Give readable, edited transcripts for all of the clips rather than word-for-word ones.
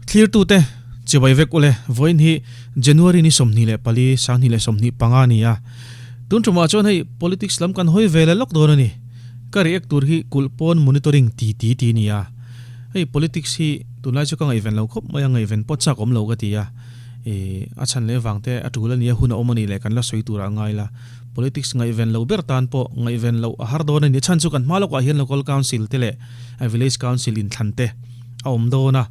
Thlirtute chibai vek ule, vawiin hi January ni 24, 2025 a ni a. Tun tumah chuan hei politics lam kan hawi ve leh lawk dawn a ni. Ka react tur hi kulh pawn monitoring ti ti ti a ni a. Hei politics hi tunlai chu ka ngaihven lo khawp mai a, ngaihven pawh chak awm lo ka ti a. Ih, a chhan leh vang te a tul a nia, hun a awm a nih leh kan la sawi turah a ngai la. Politics ngaihven lo ber tan pawh ngaihven loh a har dawn a ni. Chhan chu kan hma lawkah hian Local Council te leh Village Council inthlan te a awm dawn a.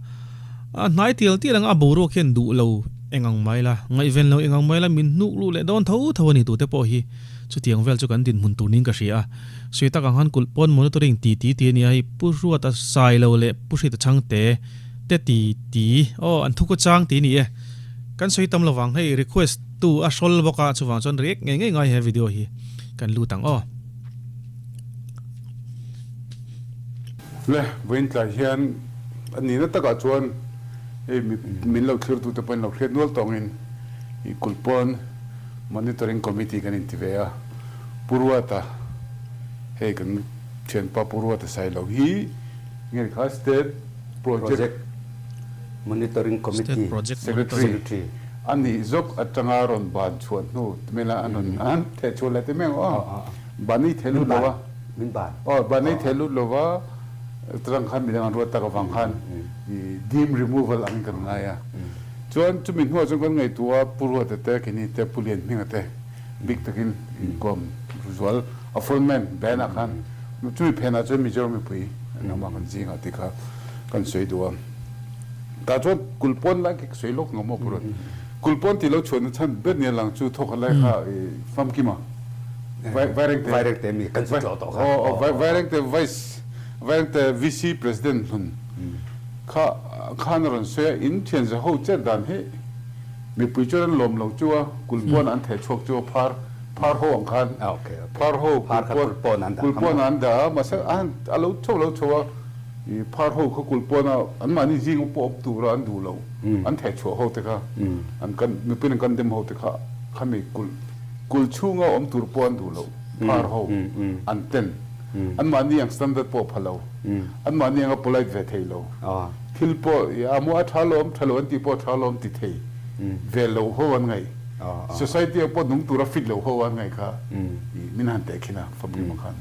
A hnai tial tial anga a boruak hian duh lo eng ang mai la, ngaihven lo eng ang mai la min hnuk luh leh dawn tho tho a ni tute pawh hi chutiang vel chu kan dinhmun tur niin ka hria a. Sawi tak ang khan kulh pawn monitoring ti ti ti a nia hei Pu Hruata Sailo leh Pu Hrita Chhangte te ti ti aw an thukaw chang ti ni e. Kan sawi tam lovang hei request tu a hrawl bawk a chuvang chuan react ngei ngei ngai he video hi kan lut ang aw. Le, vawiin tlai hian a nihna takah chuan hei min lo thlirtute pawhin lo hriat nual tawngin i kulhpawn Monitoring Committee kan inti ve a, Pu Ruata, hei kan thianpa Pu Ruata Sailo hi nge kha State Project Monitoring Committee Secretary a nih zawk atanga rawn ban chhuah hnu mela an rawn an theh chhuah leh te mai ang aw, ban ei theh lut lo a. Min ban. Aw, ban ei theh lut lo va, chutang khan midang an ruat tak avang khan i dim removal angin kan ngai a. Chuan chumi hnuah chuan kan ngaihtuah a, Pu Ruata te, Kenny te, Pu Lianhminga te bik takin inkawm zual a frontman band ah khan chumi phenah chuan Mizoram mipui an awm a kan zingah tih kha kan sawi duh a. Tah chuan kulhpawn lai khi ka sawi lawk ngam aw Pu Ruat. Kulhpawn tih lo chhuahna chhan ber nia lang chu thawkhat lai kha i famkima Vairengte Vairengte mi kan chu tlawh tawh kha. Aw aw Vairengte Vice Vairengte VC President hlun kha khan a rawn sawi a, in thian za ho chet dan hi mipui chuan an lawm lo chu a, kulhpawn an theh chhuak chu a phar phar ho ang khan phar ho kulhpawn kulhpawn an dah a, mahse a han a lo chho lo chho a, i phar ho kha kulhpawn a anmahni zing pawh awm tura an duh lo an theh chhuah ho te kha an kan mipuiin an kan dem ho te kha khami kulh Kulh chhunga awm tur pawh an duh lo, phar ho an ten. Anmahni ang standard pawh pha lo, anmahni anga polite ve thei lo. Thil pawh i a maw a tha lawm, tha lo an tih pawh a tha lawm ti thei ve lo ho an ngaih. Society ah pawh nung tura fit lo ho an ngaih kha i min han teh khin a, famkim ah khan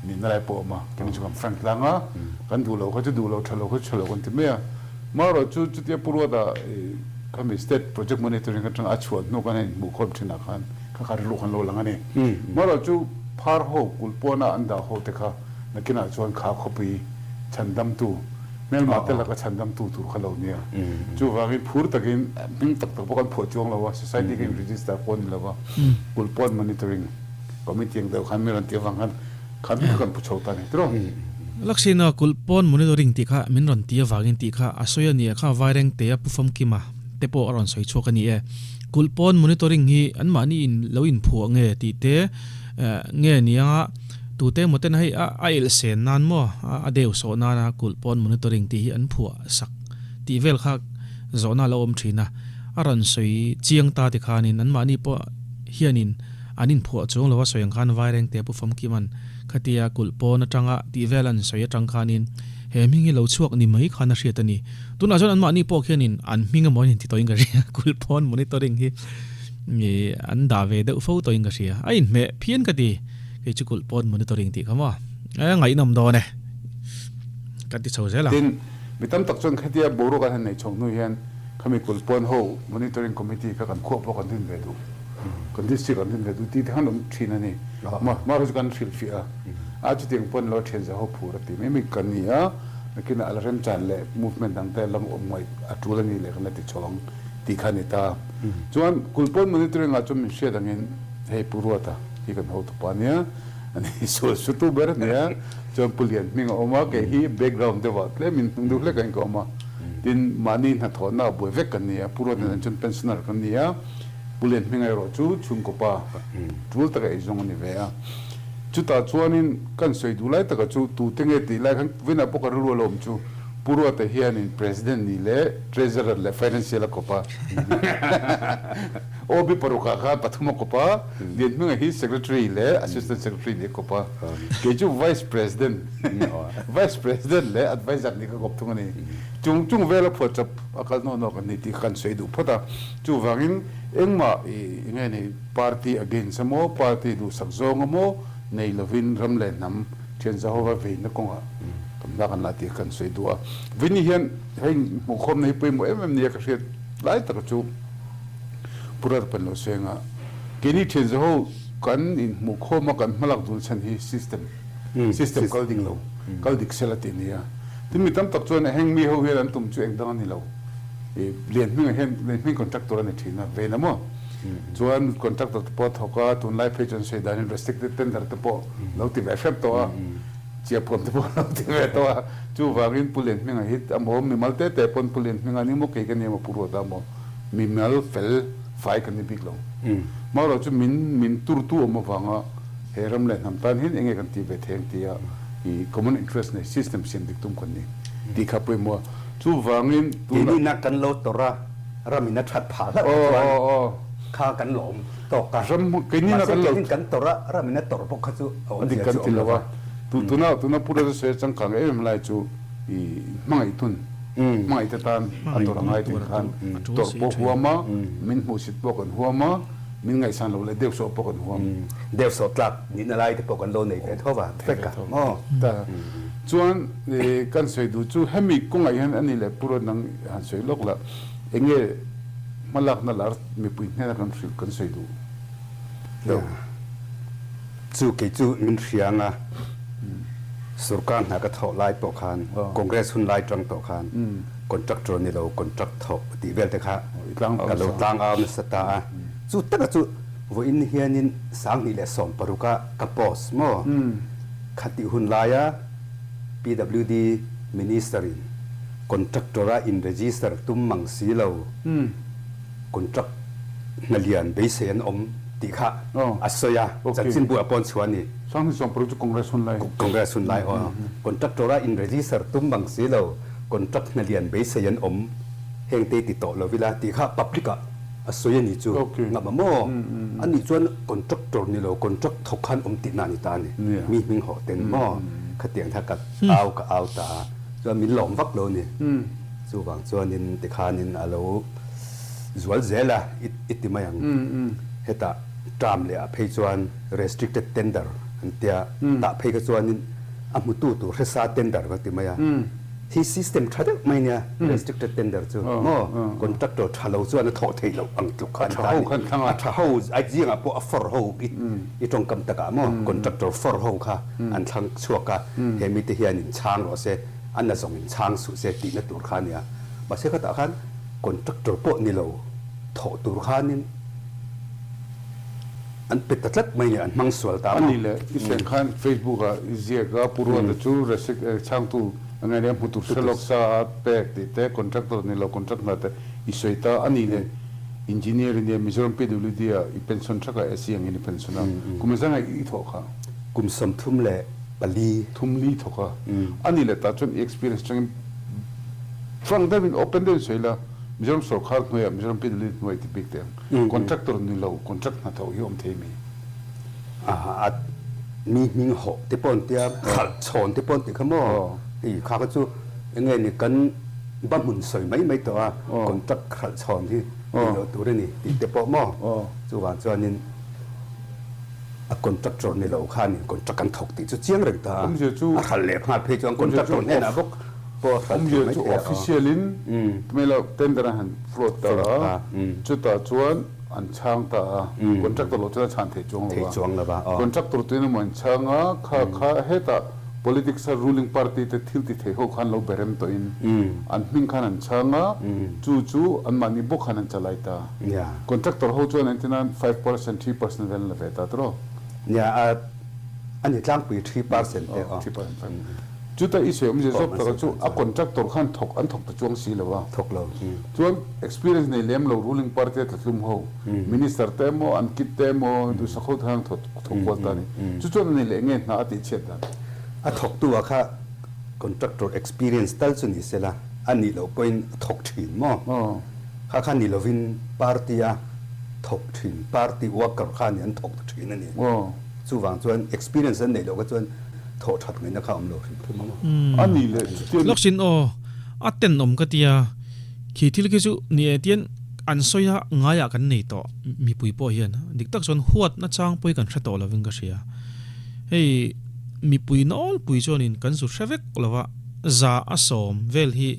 nihna lai pawh a awm a. Kei chu kan frank tlang a, kan duh lo kha chu duh lo, tha lo kha chu tha lo kan ti mai a. Marawh chu chutia Pu Ruata i Khami State Project Monitoring atanga a chhuah hnu khan a inhmuh khawm thinah khan kha kha rilru khan lo lang a ni. Marawh chu phar ho kulh pawna an dah ho te kha nakinah chuan kha khawpui chhandamtu, hmelma te laka chhandamtu tur kha lo nia. Chuvangin phur takin hming tak tak pawh kan phuah chuang lo a, Society kha in register pawh a ni lo va, kulh pawn monitoring committee ang deuh khan mi rawn tih avang khan kha hming kha kan pu chho ta a ni tiraw. Laksina kulh pawn monitoring tih kha min rawn ti avangin tih kha a sawi a ni a, kha Vairengte a Pu Famkima te pawh a rawn sawi chhuak a ni e. Kulh pawn monitoring hi anmahni in lo inphuah nge tih te nge ni anga tute emaw ten hei a a elh sen nan maw a deu sawh nana kulh pawn monitoring tih hi an phuah sak tih vel kha zawhna a lo awm thin a, a rawn sawi chiang ta tikhanin anmahni pawh hianin an inphuah chuang lo a sawi ang khan Vairengte a Pu Famkima'n Khatia kulh pawn atanga tih vel an sawi atang khanin he hming hi lo chhuak ni mai khan a hriat a ni. Tunah chuan anmahni pawh khianin an hming emaw an inti tawhin ka hria, kulh pawn monitoring hi an dah ve deuh fo tawhin ka hria. A inhmeh phian ka ti, kei chu kulh pawn monitoring tih kha maw a ngaihnawm dawn e ka ti chho zel a. Tin, mi tam tak chuan khatia boruak an han neih chho hnu hian khami kulh pawn ho monitoring committee kha kan khuah pawh kan rin ve duh. Kan district an rin ve duh tih te khan awm thin a ni. Mahse chu kan hrilhfiah a, a chutiang pawn lo thian za ho phur a ti mai mai kan ni a, nakinah a la remchan leh movement dang te lam awm ngaih a tul a ni leh kan la ti chho ang tih kha a ni ta. Chuan Kulhpawn monitoring ah chuan min hriat angin hei Pu Ruata hi kan hotupa a nia, ani sual sutu ber a nia, chuan Pu Lian hming a awm a, kei hi background deuh ah tlem in hnung deuh hlek ah in ka awm a, tin mahni hnathawhna ah buai vek kan ni a, Pu Ruata nen chuan pensioner kan ni a. Pu Lian Hminga erawh chu chhungkaw pa tul taka ei zawng a ni ve a. Chutah chuanin kan sawi duh lai taka chu tute nge tih lai khan vawiinah pawh ka rilru a lo awm chu. Pu Ruata hianin President nih leh Treasurer leh Financial a kawp a. OB parukah khan pathum a kawp a, Lianhminga hi Secretary leh Assistant Secretary nih a kawp a. Kei chu Vice President, Vice President leh Adviser nih ka kawp thung a ni. Chung chung vela phuahchawp a kal nawk nawk an ni tih kha kan sawi duh phawt a. Chuvangin engmah i nge ni party against emaw party duhsak zawng emaw nei lovin ram leh hnam thian Jehova veina kawngah kan hma kan la tih kan sawi duh a. Vini hian hei hmuhkhawmna hi pawimawh em em nia ka hriat lai taka chu Pu Ralpan lo sawi keini thian Jeho kan inhmuhkhawm a kan hmalak dun chhan hi system system kal ding lo kal dik sela tih a ni a. Tin mi tam tak chuan heng mi ho hian an tum chu eng dang a ni lo. Lian hmingah hian lian hming contractor a ni thin a, vein a maw? Chuan contractor te pawh a thawk a, tunlai phei chuan sawi danin restricted tender te pawh lo ti ve hrep tawh a, chiahpuam te pawh lo ti ve tawh a, chuvangin Pu Lian hmingah hi a maw mimal te te pawn Pu Lian hmingah ni maw kei ka ni emaw Pu Ruata maw mimal fel fai kan ni bik lo. Marawh chu min min turtu awm avanga he ram leh hnam tan hian enge kan tih ve thei ang tia i common interest nei system siam dik tum kan ni tih kha pawimawh a. Chuvangin tunah. Keini nak kan lo tawrh a, ramin a that phah hlauh te chuan kha kan lawm tawk a. Mahse keini kan tawrh a, ramin a tawrh bawk kha chu a awmzia chu awm lo va. Tuna tuna Pu Raja changkang em em lai chu i hmangaih tun, hmangaih te tan a tawrh a ngai tih khan tawrh pawh huam a, min hmuhsit pawh kan huam a, min ngaihsan loh leh deuhsawh pawh kan huam. Deuhsawh tlak nihna lai te pawh kan lo nei ve tho va, fek a maw? Chuan kan sawi duh chu hemi kawngah hian a ni leh Pu Rawt nang han sawi lawk la, eng nge hmalakna lar mipui hnena kan hrilh kan sawi duh deuh? Chu kei chu min hria anga sorkar hna ka thawh lai pawh khan Congress hun lai tang tawh khan contractor ni lo contract thawh tih vel te kha ka lo tlang au nasa ta a. Chu taka chu vawiin hianin 2016 ah ka post maw? Khatih hun laia PWD Minister in contractor a in register tum mang si lo, contract hna lian beisei an awm tih kha a sawi a, chanchinbu ah pawn chhuah a ni. 2016 chu Congress hun lai. Congress hun lai aw. Contractor a in register tum mang si lo, contract hna lian beisei an awm heng te ti tawh lo ila tih kha public ah A sawi a ni chu ngam a maw? A nih chuan contractor ni lo, contract thawk khan awm tihna a ni ta a ni. Mi hming hawh ten maw? Khatiang kha ka au ka au ta a, chuan min lawm vak lo a ni. Chuvang chuanin tikhanin a lo zual zel a, i ti mai ang. Hetah term leh ah phei chuan restricted tender an tia, tah phei kha chuanin a hmutu tur hresa tender ka ti mai a. Hi system tha deuh mai nia, restricted tender chu maw, contractor tha lo chuan a thawh theih loh ang tluk kha an ta a ni. A tha ho a zingah pawh a for ho i tawngkam takah maw, contractor for ho kha an thlang chhuak a, he mite hian in chhang rawh se, a na zawng in chhang suh se tihna tur kha a nia. Mahse khatah khan contractor pawh ni lo thawh tur khanin an pe ta tlat mai nia, an hmang sual ta maw. A ni le, i thlen khan Facebook ah i ziak a, Pu Ruata chu chhangtu A ngai leh hmu tur hre lawk sa a pek tih te, contractor ni lo contract hna te i sawi ta a ni leh engineer i nia Mizoram PWD ah i pension thak a SE angin i pension a, kum azanga i thawh kha. Kum 34. Thum li thawk a, a ni leh tah chuan i experience atangin frank deuhin open deuhin sawi la, Mizoram sorkar hnuaiah Mizoram PWD hnuai ti bik teh ang, contractor ni lo contract hna thawh hi awm thei mi? A mi hming hawh te pawh an tia, khalh chhawn te pawh an tih kha maw? Hei kha kha chu eng nge ni kan ba hmun sawi mai mai tawh a, contract khalh chhawn hi tih loh tur a ni tih te pawh maw? Chuvang chuanin a contractor ni lo khanin contract an thawk tih chu chiang reng ta a, a hralh leh nghal phei chuan contractor hnenah bawk pawh a hralh thei mai thei a. Awmzia chu official in tender an han float ta a, chutah chuan An chhang ta a, contractor loh chuan a chhan thei chuang lo va. Contractor tuin emaw an chhang a, kha kha hetah politics a ruling party te thil ti thei ho khan lo berem tawhin an hming khan an chhang a, chu chu anmahni bawk khan an chalai ta. Contractor ho chuan engtin 5%, 3% vel an la ve ta tawh. Nia, a ni tlangpui 3% te aw. Chuta i sawi awmzia zawk taka chu a contractor khan thawk an thawk ta chuang si lo a. Thawk lo. Chuan experience nei lem lo ruling party a tlatlum ho, minister te emaw an kit te emaw duhsak ho te khan thawk kual ta a ni. Chu chuan a nei leh nge hna a tih chhiat dan? A thawktu ah kha Contractor experience tal chu ni sela a nih loh pawhin a thawk thin maw? Kha kha ni lovin party a thawk thin, party worker kha ni an thawk ta thin a ni. Chuvang chuan experience an neih loh kha chuan thawh that ngaihna kha a awm lo hrim hrim a maw? A nih leh chutia ni. Lawksin aw, a tenawm ka tia, khi thil khi chu ni e tian an sawi a ngaiah kan nei tawh mipui pawh hian dik tak chuan huat nachang pawh hi kan hre tawh lovin ka hria. Hei mipui nawlpui chuanin kan zu hre vek lo va, za a sawm vel hi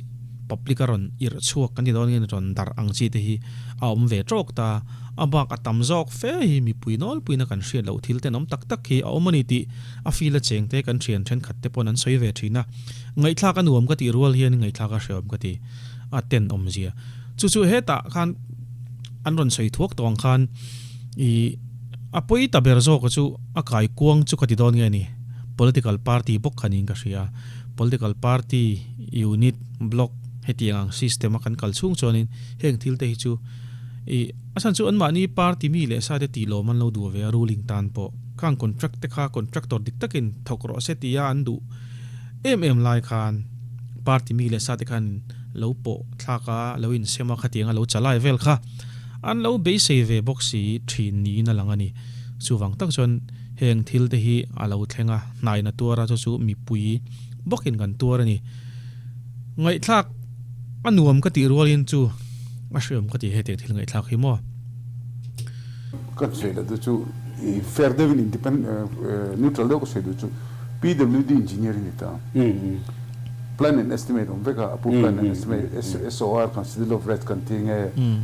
public a rawn irh chhuak kan ti dawn nge rawn darh ang chi te hi a awm ve tawk ta. A bak a tam zawk fe hi mipui nawlpuina kan hriat loh thil tenawm tak tak hi a awm a ni tih a feel a cheng te kan thian thenkhat te pawn an sawi ve thin a. Ngaihthlak a nuam ka tih rual hian ngaihthlak a hreawm ka ti a tenawm zia. Chu chu hetah khan an rawn sawi thuak tawh ang khan ih. A pawi ta ber zawk chu a kai kuang chu ka ti dawn nge ni? Political party bawk kha niin ka hria. Political party, unit, block hetiang ang system a kan kal chhung chuanin heng thil te hi chu ih a chhan chu anmahni party mi leh sa te tih lawm an lo duh ve a ruling tan pawh khang contract te kha contractor dik takin thawk rawh se tia an duh em em lai khan party mi leh sa te khan lo pawh thlak a lo insem a khatiang a lo chalai vel kha An lo beisei ve bawk si thin niin a lang a ni. Chuvang tak chuan heng thil te hi a lo thleng a, hnaina tuar a chu chu mipui bawkin kan tuar a ni. Ngaihthlak a nuam ka tih rualin chu a hreawm ka ti hetiang thil ngaihthlak hi maw. Ka sawi loh duh chu i fair deuhin independent neutral deuh ka sawi duh chu PWD engineer i ni ta. Plan and estimate awm vek a, a pu plan and estimate SOR kan schedule of rates kan tih nge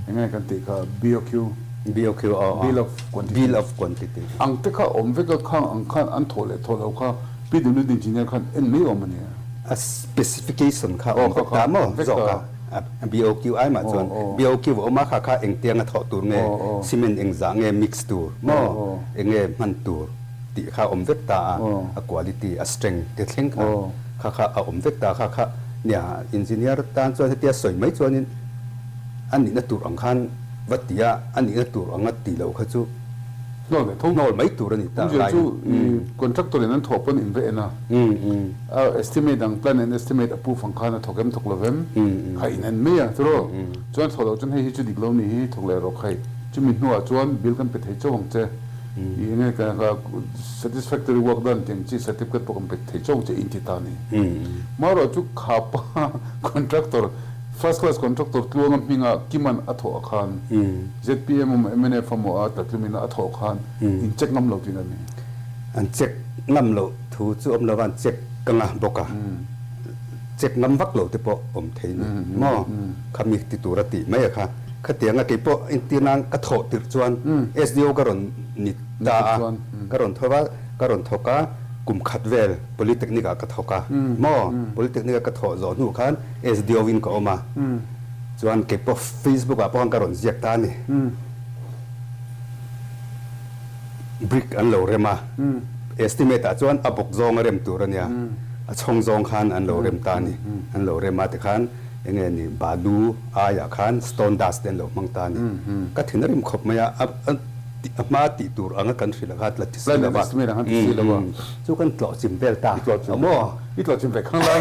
eng nge kan tih kha BOQ BOQ aw bill of quantity bill of quantity ang te kha awm vek a khang ang khan an thawh leh thawh loh kha PWD engineer khan en mai awm a nia. A specification kha awm vek ta maw zawk a BOQ ai mah chuan BOQ a awm a kha kha engtiang a thawh tur nge cement engzah nge mix tur maw eng nge hman tur tih kha awm vek ta a, a quality, a strength te thleng kha kha kha a awm vek ta kha kha nia engineer tan chuan hetia sawi mai chuanin a nihna tur ang khan va ti a, a nihna tur anga ti lo kha chu hnawl mai tur a ni ta lai. Chu contractor in an thawh pawn in va en a, a estimate ang plan and estimate a proof ang khan a thawk em thawk lo vem kha in en mai a tiraw chuan thawh loh chuan hei hi chu dik lo ni hi thawk leh rawh khai chumi hnuah chuan bill kan pe thei chauh ang che. I enge ka ka satisfactory work done tih ang chi certificate pawh kan pe thei chauh che in ti ta a ni. Marawh chu khapa contractor first class contractor tluanga hminga Kiman a thawh a khan zpm emaw mnf emaw a tlatlumin a thawh khan in check ngam lo tih a ni. An check ngam loh thu chu awm lova an check ka ngah bawk a, check ngam vak lo te pawh awm thei ni maw? Khami ti tur a tih mai a kha. Khatianga kei pawh entir nan ka thawh tirh chuan SDO ka rawn ni ta a, ka rawn tho va, ka rawn thawk a, kum khat vel Polytechnic ah ka thawk a maw, Polytechnic a ka thawh zawh hnu khan SDO in ka awm a, chuan kei pawh Facebook ah pawh khan ka rawn ziak ta a ni. Brick an lo rem a, estimate ah chuan a bawk zawng a rem tur a nia, a chhawng zawng khan an lo rem ta a ni, an lo rem a tikhan Enge ni balu aiah khan stone dust te an lo hmang ta a ni. Ka thin a rim khawp mai a, a hma tih tur anga kan hrilh kha la ti si lo va. Chu kan tlawh chim vel ta a maw? I tlawh chim ve khang lai.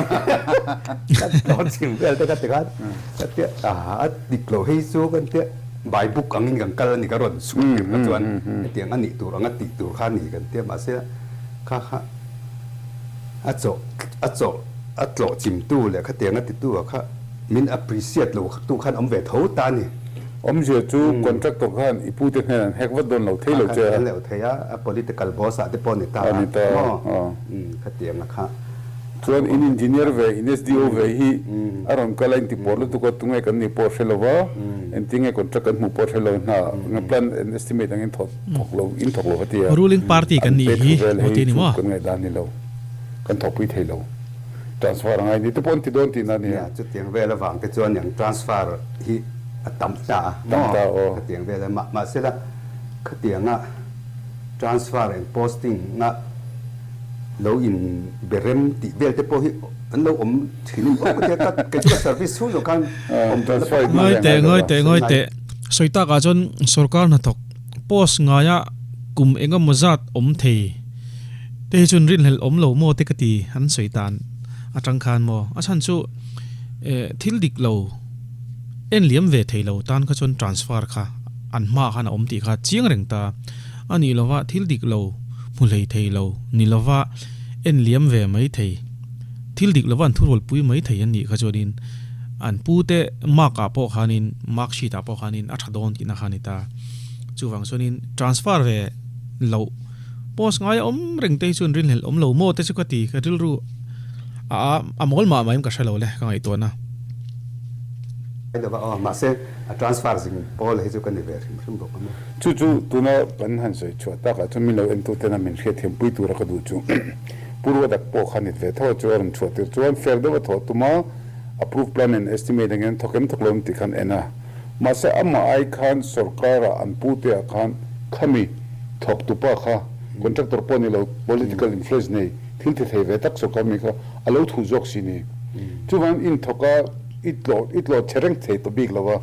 Kan tlawh chim vel te ka ti khan ka tia a dik lo hei chu kan tia by book angin kan kal a ni ka rawn chhuah tir kha chuan hetiang a nih tur anga tih tur kha a ni kan tia mahse kha kha a chawh a chawh A tlawh chimtu leh khatiang a titu ah kha min appreciate lo tu khan awm ve tho ta a ni. Awmzia chu contractor khan i pute hnen an hek vat dawn lo thei lo che a. An lo thei a, a political boss ah te pawh ni ta a maw? Khatiang a kha. Chuan in engineer ve, in SDO ve hi a rawn kal a inti pawr lutuk a, tunge kan nih pawh hre lo va, engtinge contract kan hmuh pawh hre lo hna plan and estimate angin thawk lo, in thawk lo va ti a. Ruling party kan An nih pe hi thu vel maw hei ti a ni chu maw? kan ngaihdan ni lo. Kan thawkpui thei lo. Transfer a ngai ni te pawh an ti dawn tihna a nia. Nia, chutiang vel avang te chuan ang transfer hi a tam ta a Tam ta aw. Khatiang vel a, mahsela khatianga transfer and posting na lo in be rem tih vel te pawh hi an lo awm thin in awm ka tia, ka kei chu ka service chhung zawng khan awm tawh na pakhat Ngawi teh, ngawi teh, ngawi teh. Sawi takah chuan sorkar hnathawk post ngaia kum engemaw zat awm thei. Te hi chuan rinhlelh awm lo maw te ka ti an sawi tan. atang khan maw a chhan chu thil dik lo en liam ve thei lo tan kha chuan transfer kha an hmaah khan a awm tih kha chiang reng ta a nih lova thil dik lo hmu hlei thei lo ni lova en liam ve mai thei thil dik lova an thurualpui mai thei an nih kha chuanin an pute mark ah pawh khanin mark sheet ah pawh khanin a tha dawn tihna kha a ni ta. Chuvang chuanin transfer ve loh post ngai a awm reng te hi chuan rinhlelh awm lo maw te chu ka ti ka rilru a a mawl mah mah em ka hre lo le ka ngaihtuahna. Lova aw mahse a transfer zing pawl hi chu ka ni ve hrim hrim bawk a maw. Chu chu tuna kan han sawi chhuah takah chuan min lo entute na min hriatthiam pui tura ka duh chu Pu Ruadak pawh kha nit ve tho a chu a rawn chhuah tir chuan fair deuh a thawh tum a approve plan and estimate angin thawk em thawk lo em tih khan en a. Mahse amah ai khan sorkara an pute ah khan khami thawk tupa kha contractor pawh ni lo political influence nei thil ti thei ve tak sorkar mi kha a lo thu zawk si ni. Chuvangin in thawk a i tlawh i tlawh che reng thei ta bik lo a.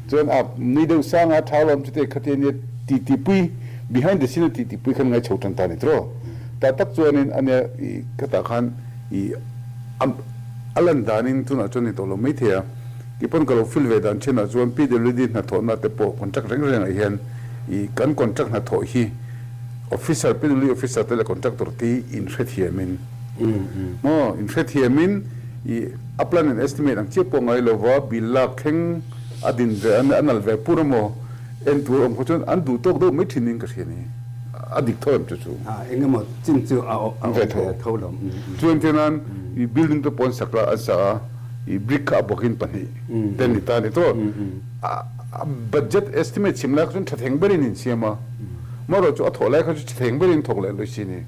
Chuan a nui deuh sang a tha lawm chute khatia nia ti ti pui behind the scene a ti ti pui khan ngai chho tan ta ni tiraw. Tah tak chuanin ania i khatah khan i a lan danin tunah chuan ni tawh lo maithei a. Tipawn ka lo feel ve dan thinah chuan PWD hnathawhna te pawh contract reng rengah hian i kan contract hnathawh hi officer PWD officer te leh contractor te hi inhrethiamin maw inhrethiamin i a plan and estimate ang chiah pawh ngai lova bill lak thleng a din ve a nal ve pur emaw en tur awm kha chuan an duh tawk deuh mai thin in ka hria ni a dik tho em chu chu. Eng emaw chin chu a awm ve tho lo. Chuan tihian i building te pawh an sak a an sa a. I brick kha a bawkin pahnih te ni ta ni tawh. A budget estimate chhim lai kha chuan tha theng berin in siam a, marawh chu a thawh lai kha chu tha theng berin thawk leh lui si ni.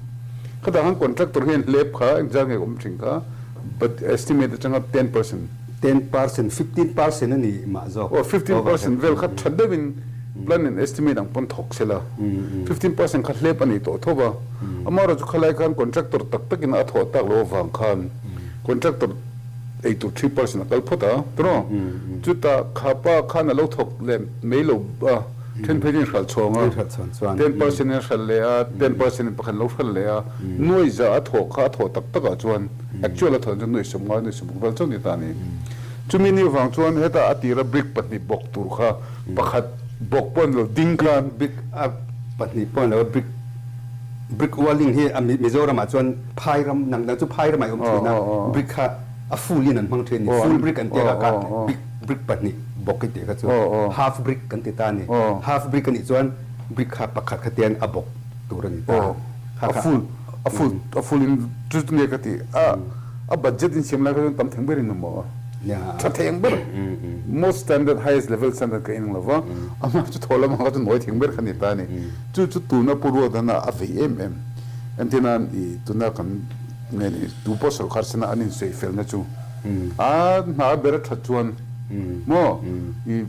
Khatah khan contractor hian hlep kha engzat nge awm thin kha but estimate atanga 10%. 10%, 15% a ni mah zawk. Aw, 15% vel kha tha deuhin plan and estimate ang pawn thawk se la, 15% kha hlep a ni tawh tho va. Amaherawh chu khalai khan contractor tak takin a thawh tak loh avang khan contractor ei tur 3% a kal phawt a tawh chutah kha pa khan a lo thawk leh mai lo a then phei chu in hralh chhawng a 10% in a hralh leh a 10% in pakhat lo hralh leh a nuai za a thawh kha a thawh tak tak ah chuan actual a thawh chuan nuai sawm nga nuai sawm vel chauh ni ta a ni chumi ni vang chuan hetah a tira brick pahnih bawk tur kha pakhat bawk pawh an lo ding khan brick a pahnih pawh an lo brick Brick walling hi a Mizoramah chuan phai ram nang dang chu phai ramah i awm thin a, brick kha a full in an hmang thin a ni. Full brick an ti a ka big brick pahnih bawk i tih kha chu half brick kan ti ta a ni. Half brick a nih chuan brick kha pakhat kha tian a bawk tur a ni ta. A full a full a full in chu chu nge ka ti a a budget in siam lai kha chuan tam theng ber in awm maw? Tha theng ber most standard highest level standard ka inang lo va amah chu thaw lamah kha chu nawi theng ber kha ni ta a ni. Chu chu tuna Pu Ruatana a vei em em. Entirnan i tuna kan nge ni tu pawh sorkar sena an insawi felna chu a hna ber a that chuan maw i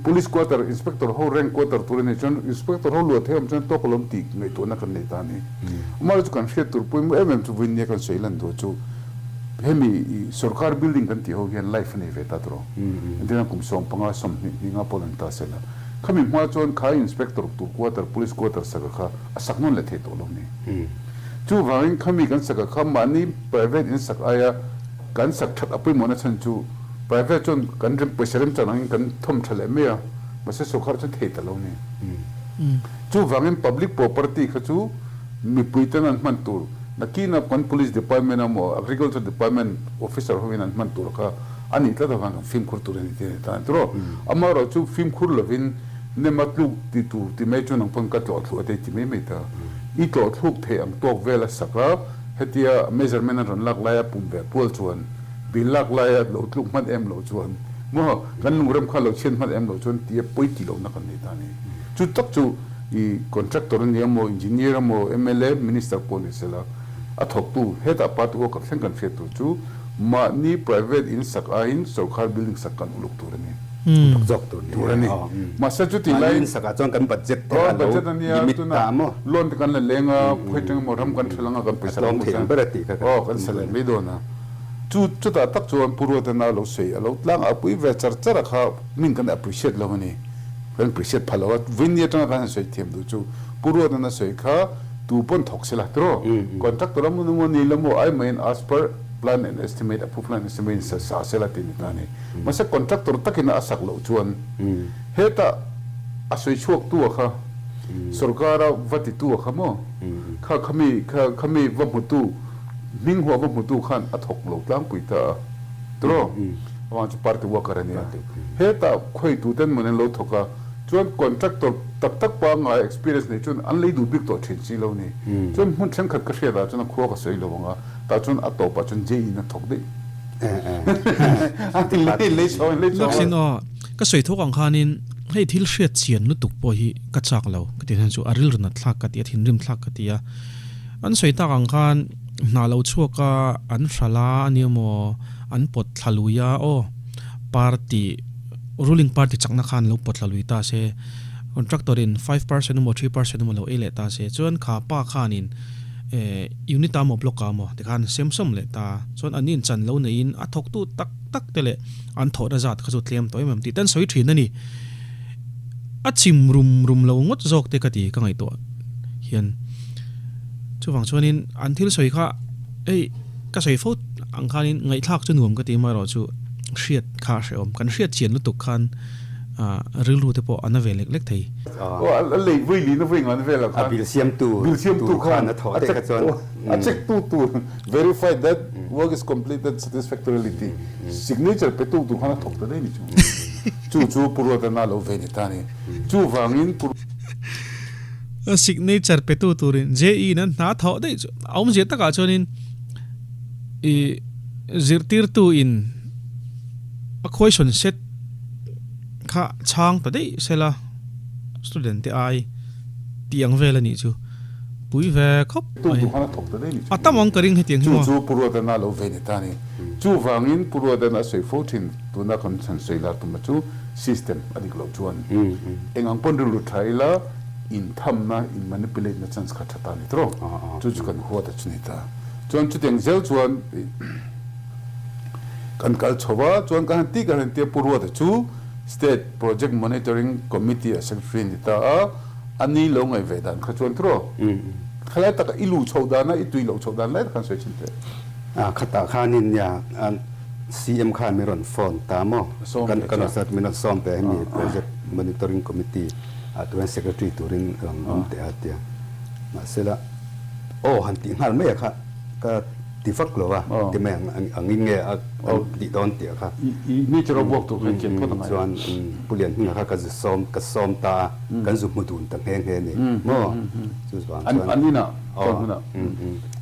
police quarter inspector ho rank quarter tur a nih chuan inspector ho luah thei awm chuan tawk alawm tih ngaihtuahna kan nei ta a ni. Amaherawhchu chu kan hriat tur pawimawh em em chu vawiin nia kan sawi lan duh chu hemi i sorkar building kan tih ho hian life a nei ve ta tawh. Entirnan kum 15 20 hninga pawh an ta sela. Khami hma chuan kha inspector tur quarter, police quarter saka kha a sak nawn leh thei tawh lo ni. Chuvangin khami kan saka kha mahni private in sak aia kan sak that a pawimawhna chhan chu private chuan kan rem pawisa remchan angin kan thawm tha leh mai a, mahse sorkar chuan thei ta lo ni. Chuvangin public property kha chu mipui ten an hman tur, nakina kan police department emaw agriculture department officer hovin an hman tur kha A nih tlat avang kan fimkhur tur a ni tih a ni ta tiraw? Amaherawh chu fimkhur lovin nem a tluk ti tur ti mai chu nang pawn ka tlawh thluh a tei ti mai mai ta. I tlawh thluk theih ang tawk vel a sak a, hetia measurement an rawn lak laia pum ve pual chuan bill lak laia lo tluk hman em loh chuan maw kan lungrem kha lo chhiat hman em loh chuan tia pawi ti lohna kan nei ta a ni. Chu tak chu i contractor a ni emaw, engineer emaw, mla, minister pawh ni sela a thawktu hetah party worker thleng kan hriat tur chu Mahni private in sak aiin sorkar building sak kan uluk tur a ni. Uluk zawk tur ni. Tur a ni. Mahse chuti lai. Mahni in sakah chuan kan budget te a lo limit ta maw? Loan te kan la leng a, khawi teng emaw ram kan hrelh anga kan pawisa kan hmu chuan. A tlawm thei ang ber a tih kha kan. Aw kan sa leh mai dawn a. Chu chutah tak chuan Pu Ruatana lo sawi a lo tlang a pui ve char char a kha min kan appreciate lo a ni. Kan appreciate pha lo a. Vawiin atanga kan han sawi thiam duh chu Pu Ruatana sawi kha tu pawn thawk se la tiraw? Contractor a mun emaw ni la maw ai maiin as per. Plan and estimate, approved plan and estimate in sa sa sela tih ni ta a ni. Mahse contractor takin a sak loh chuan heta a sawi chhuak tu a kha sorkara va ti tu a kha maw kha khami kha khami va hmutu hming huah va hmutu khan a thawk lo tlangpui ta a tiraw avang chu party worker a nia. Heta khawitu ten mawni an lo thawk a chuan contractor tak tak pangngai experience nei chuan an lei duh bik tawh thin si lo ni. Chuan hmun thenkhat ka hriat ah chuan a khua ka sawi lo ang a. Tah chuan a tawpah chuan J in a thawk daih. A ti lei lei chho lei chho. Laksin aw, ka sawi thawk ang khanin hei thil hriat chian lutuk pawh hi ka chak lo ka ti hian chu a rilru nat thlak ka ti a, thinrim thlak ka ti a. An sawi tak ang khan hna lo chhuak a, an hral a ania maw, an pawt thla lui a aw, party ruling party chakna khan lo pawt thla lui ta se, contractor in 5% emaw 3% emaw lo ei leh ta se, chuan kha pa khanin Unit a maw block a maw tikhan sem sawm leh ta chuan an in chan lo neiin a thawktu tak tak te leh an thawhna zat kha chu tlem tawh em em tih te an sawi thin a ni. A chim rum rum lo ngawt zawk te ka ti ka ngaihtuah hian chuvang chuanin an thil sawi kha hei ka sawi fo ang khanin ngaihthlak chu nuam ka ti amaherawhchu hriat kha a hrehawm kan hriat chian lutuk khan Rilru te pawh a na ve lek lek thei. Aw a lei vui lin a vui ngan vel ah khan. A bill siamtu bill siamtu khan a thawh te kha chuan. A check tu tur verify that work is completed satisfactorily tih signature pe tu tur khan a thawk ta daih ni chu. Chu chu Pu Ruatana lo ve ni ta ni. Chuvangin Pu. A signature pe tu turin JE in an hna thawh daih chu a awmzia takah chuanin i zirtirtu in a question set Kha chhang ta daih sela student te ai tih ang vel a nih chu pui ve khawp mai. A tam ang ka ring hetiang hi maw. Chu chu Pu Ruatana lo ve ni ta a ni. Chuvangin Pu Ruatana a sawi fo thin tuna kan chhan sawi lar tuma chu system a dik loh chuan eng ang pawn rilru tha ila inthamna in manipulate na chance kha tha ta a ni tawh. Chu chu kan huat a chu ni ta. Chuan chutiang zel chuan. Kan kal chho a, chuan ka han ti ka han tia Pu Ruata chu State Project Monitoring Committee a secretary ni ta a, a ni lo ngaih ve dan kha chuan tiraw? Khalai taka i luh chhoh dan a, i tui loh chhoh dan lai tak khan sawi thin teh. A, khatah khanin nia CM khan min rawn phone ta maw? Kan kan min rawn sawm teh hemi Project Monitoring Committee ah tuan secretary turin rawn awm teh a tia. Mahsela aw han tih nghal mai a kha ka Ti vak lo a, ti mai ang in nge a kan tih dawn tih a kha. I nature a work tur khan chian phawt a ngai. Chuan Pu Lianhminga kha ka zu sawm, ka sawm ta a, kan zu hmu dun ta nghe nghe a ni maw? Chu vang chuan. An inah chuan hunah.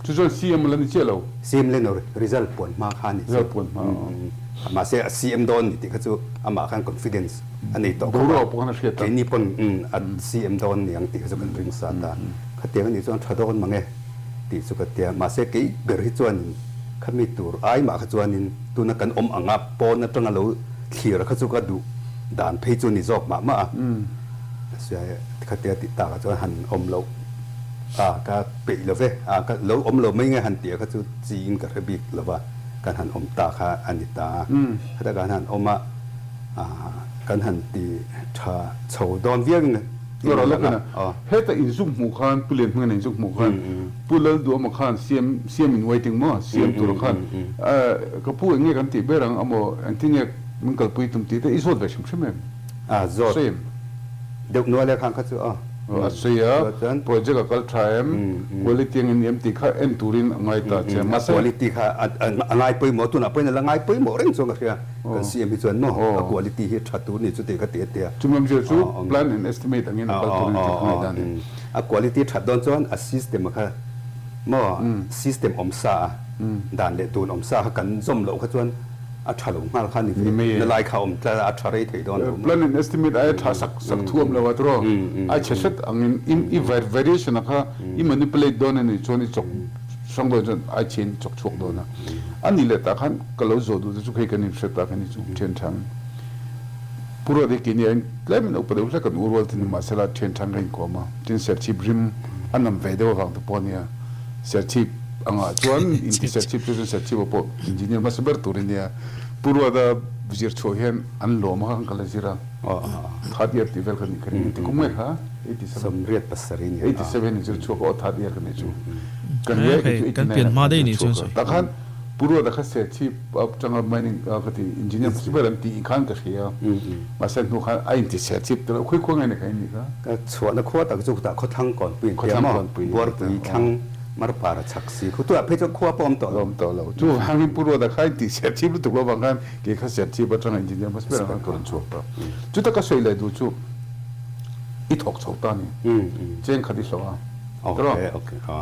Chu chuan CM la ni chiah lo. CM le no, result puan hma kha a ni chu. Result puan hma. Mahse a CM dawn ni tih kha chu amah khan confidence a nei tawh khawp a. Boruak pawh khan a hriat ta. Keini pawn a CM dawn ni ang tih kha chu kan ring sa ta. Khatiang a nih chuan tha dawn mang e. Tih chu ka tia. Mahse kei ber hi chuanin khami tur ai mah kha chuanin tuna kan awm anga pawn atanga lo thlir kha chu ka duh dan phei chu ni zawk mah mah a. Mahse khatia tih takah chuan han awm loh a ka peih lo ve a, ka lo awm lo mai nge han tih kha chu chiin ka hre bik lo va, kan han awm ta kha a ni ta a. Khata kan han awm a, kan han ti tha chho dawn viau in Tura lawkina heta inzuk hmuh khan Pu Lian Hmingana inzuk hmuh khan Pu Lalduama khan CM CM in waiting maw CM tura khan ka pu eng nge kan tih ber ang amaw engtin nge min kalpui tum tih te i zawt ve hrim hrim em? A zawt deuh nual e khan kha chu aw. A sawi a, project a kal tha em, quality ang in em tih kha en turin a ngai ta che. Mahse. A quality kha a ngai pawimawh, tunah pawhin a la ngai pawimawh reng chuan ka hria. Kan CM hi chuan maw a quality hi tha tur ni chu tih kha ti a tia. Chumi awmzia chu plan and estimate angin a kal tur ni tih ka ngaih dan ni. A quality that dawn chuan a system kha maw system awm sa a dan leh tun awm sa kha kan zawm loh kha chuan a tha lo nghal kha ni ve. Na lai kha awm tlat a a tha rei thei dawn lo maw. Plan and estimate aia tha sak sak thu awm lo a tiraw a chhe hret angin i variation a kha i manipulate dawn a nih chuan i chawk hrang dawn chuan ai chhe in i chawk chhuak dawn a. A nih leh tah khan ka lo zawh duh te chu hei kan inhre ta khan i chu thian thang Pu Ruat hi keini aiin tlem in upa deuh hlek kan u rual thin a mahsela thian thang ka inkuam a tin Serchhip rim a nam ve deuh avang te pawh a nia Serchhip angah chuan inti Serchhip chu chuan Serchhip ah pawh engineer hmasa ber tur a nia Pu Ruata zir chhuah hian an lawm a kha kan kal a zir a third year tih vel ka nih ka ring inti kum nge kha 87 ni 87 in zir chhuak a aw third year ka nih chu kan year 89 kan pian hma daih nih chuan sawi tah khan. Pu Ruata kha Serchhip atanga mining ka ti engineer hmasa ber an tih khan ka hria mahse hnu khan a inti Serchhip te lo khawi khua nge ni kha in nih kha? Ka chhuahna khua tak chu khutah Khawthlang Kawnpui in tia maw? Buarpui thlang Marpara chhak si khu tunah phei chuan khua pawh a awm tawh lo. Awm tawh lo. Chuvangin Pu Ruata kha inti Serchhip lutuk lo vang khan kei kha Serchhip atanga engineer hmasa ber ang khan ka rawn chhuak ta. Chuta ka sawi leh duh chu i thawk chho ta a ni. Cheng khat i hlawh a.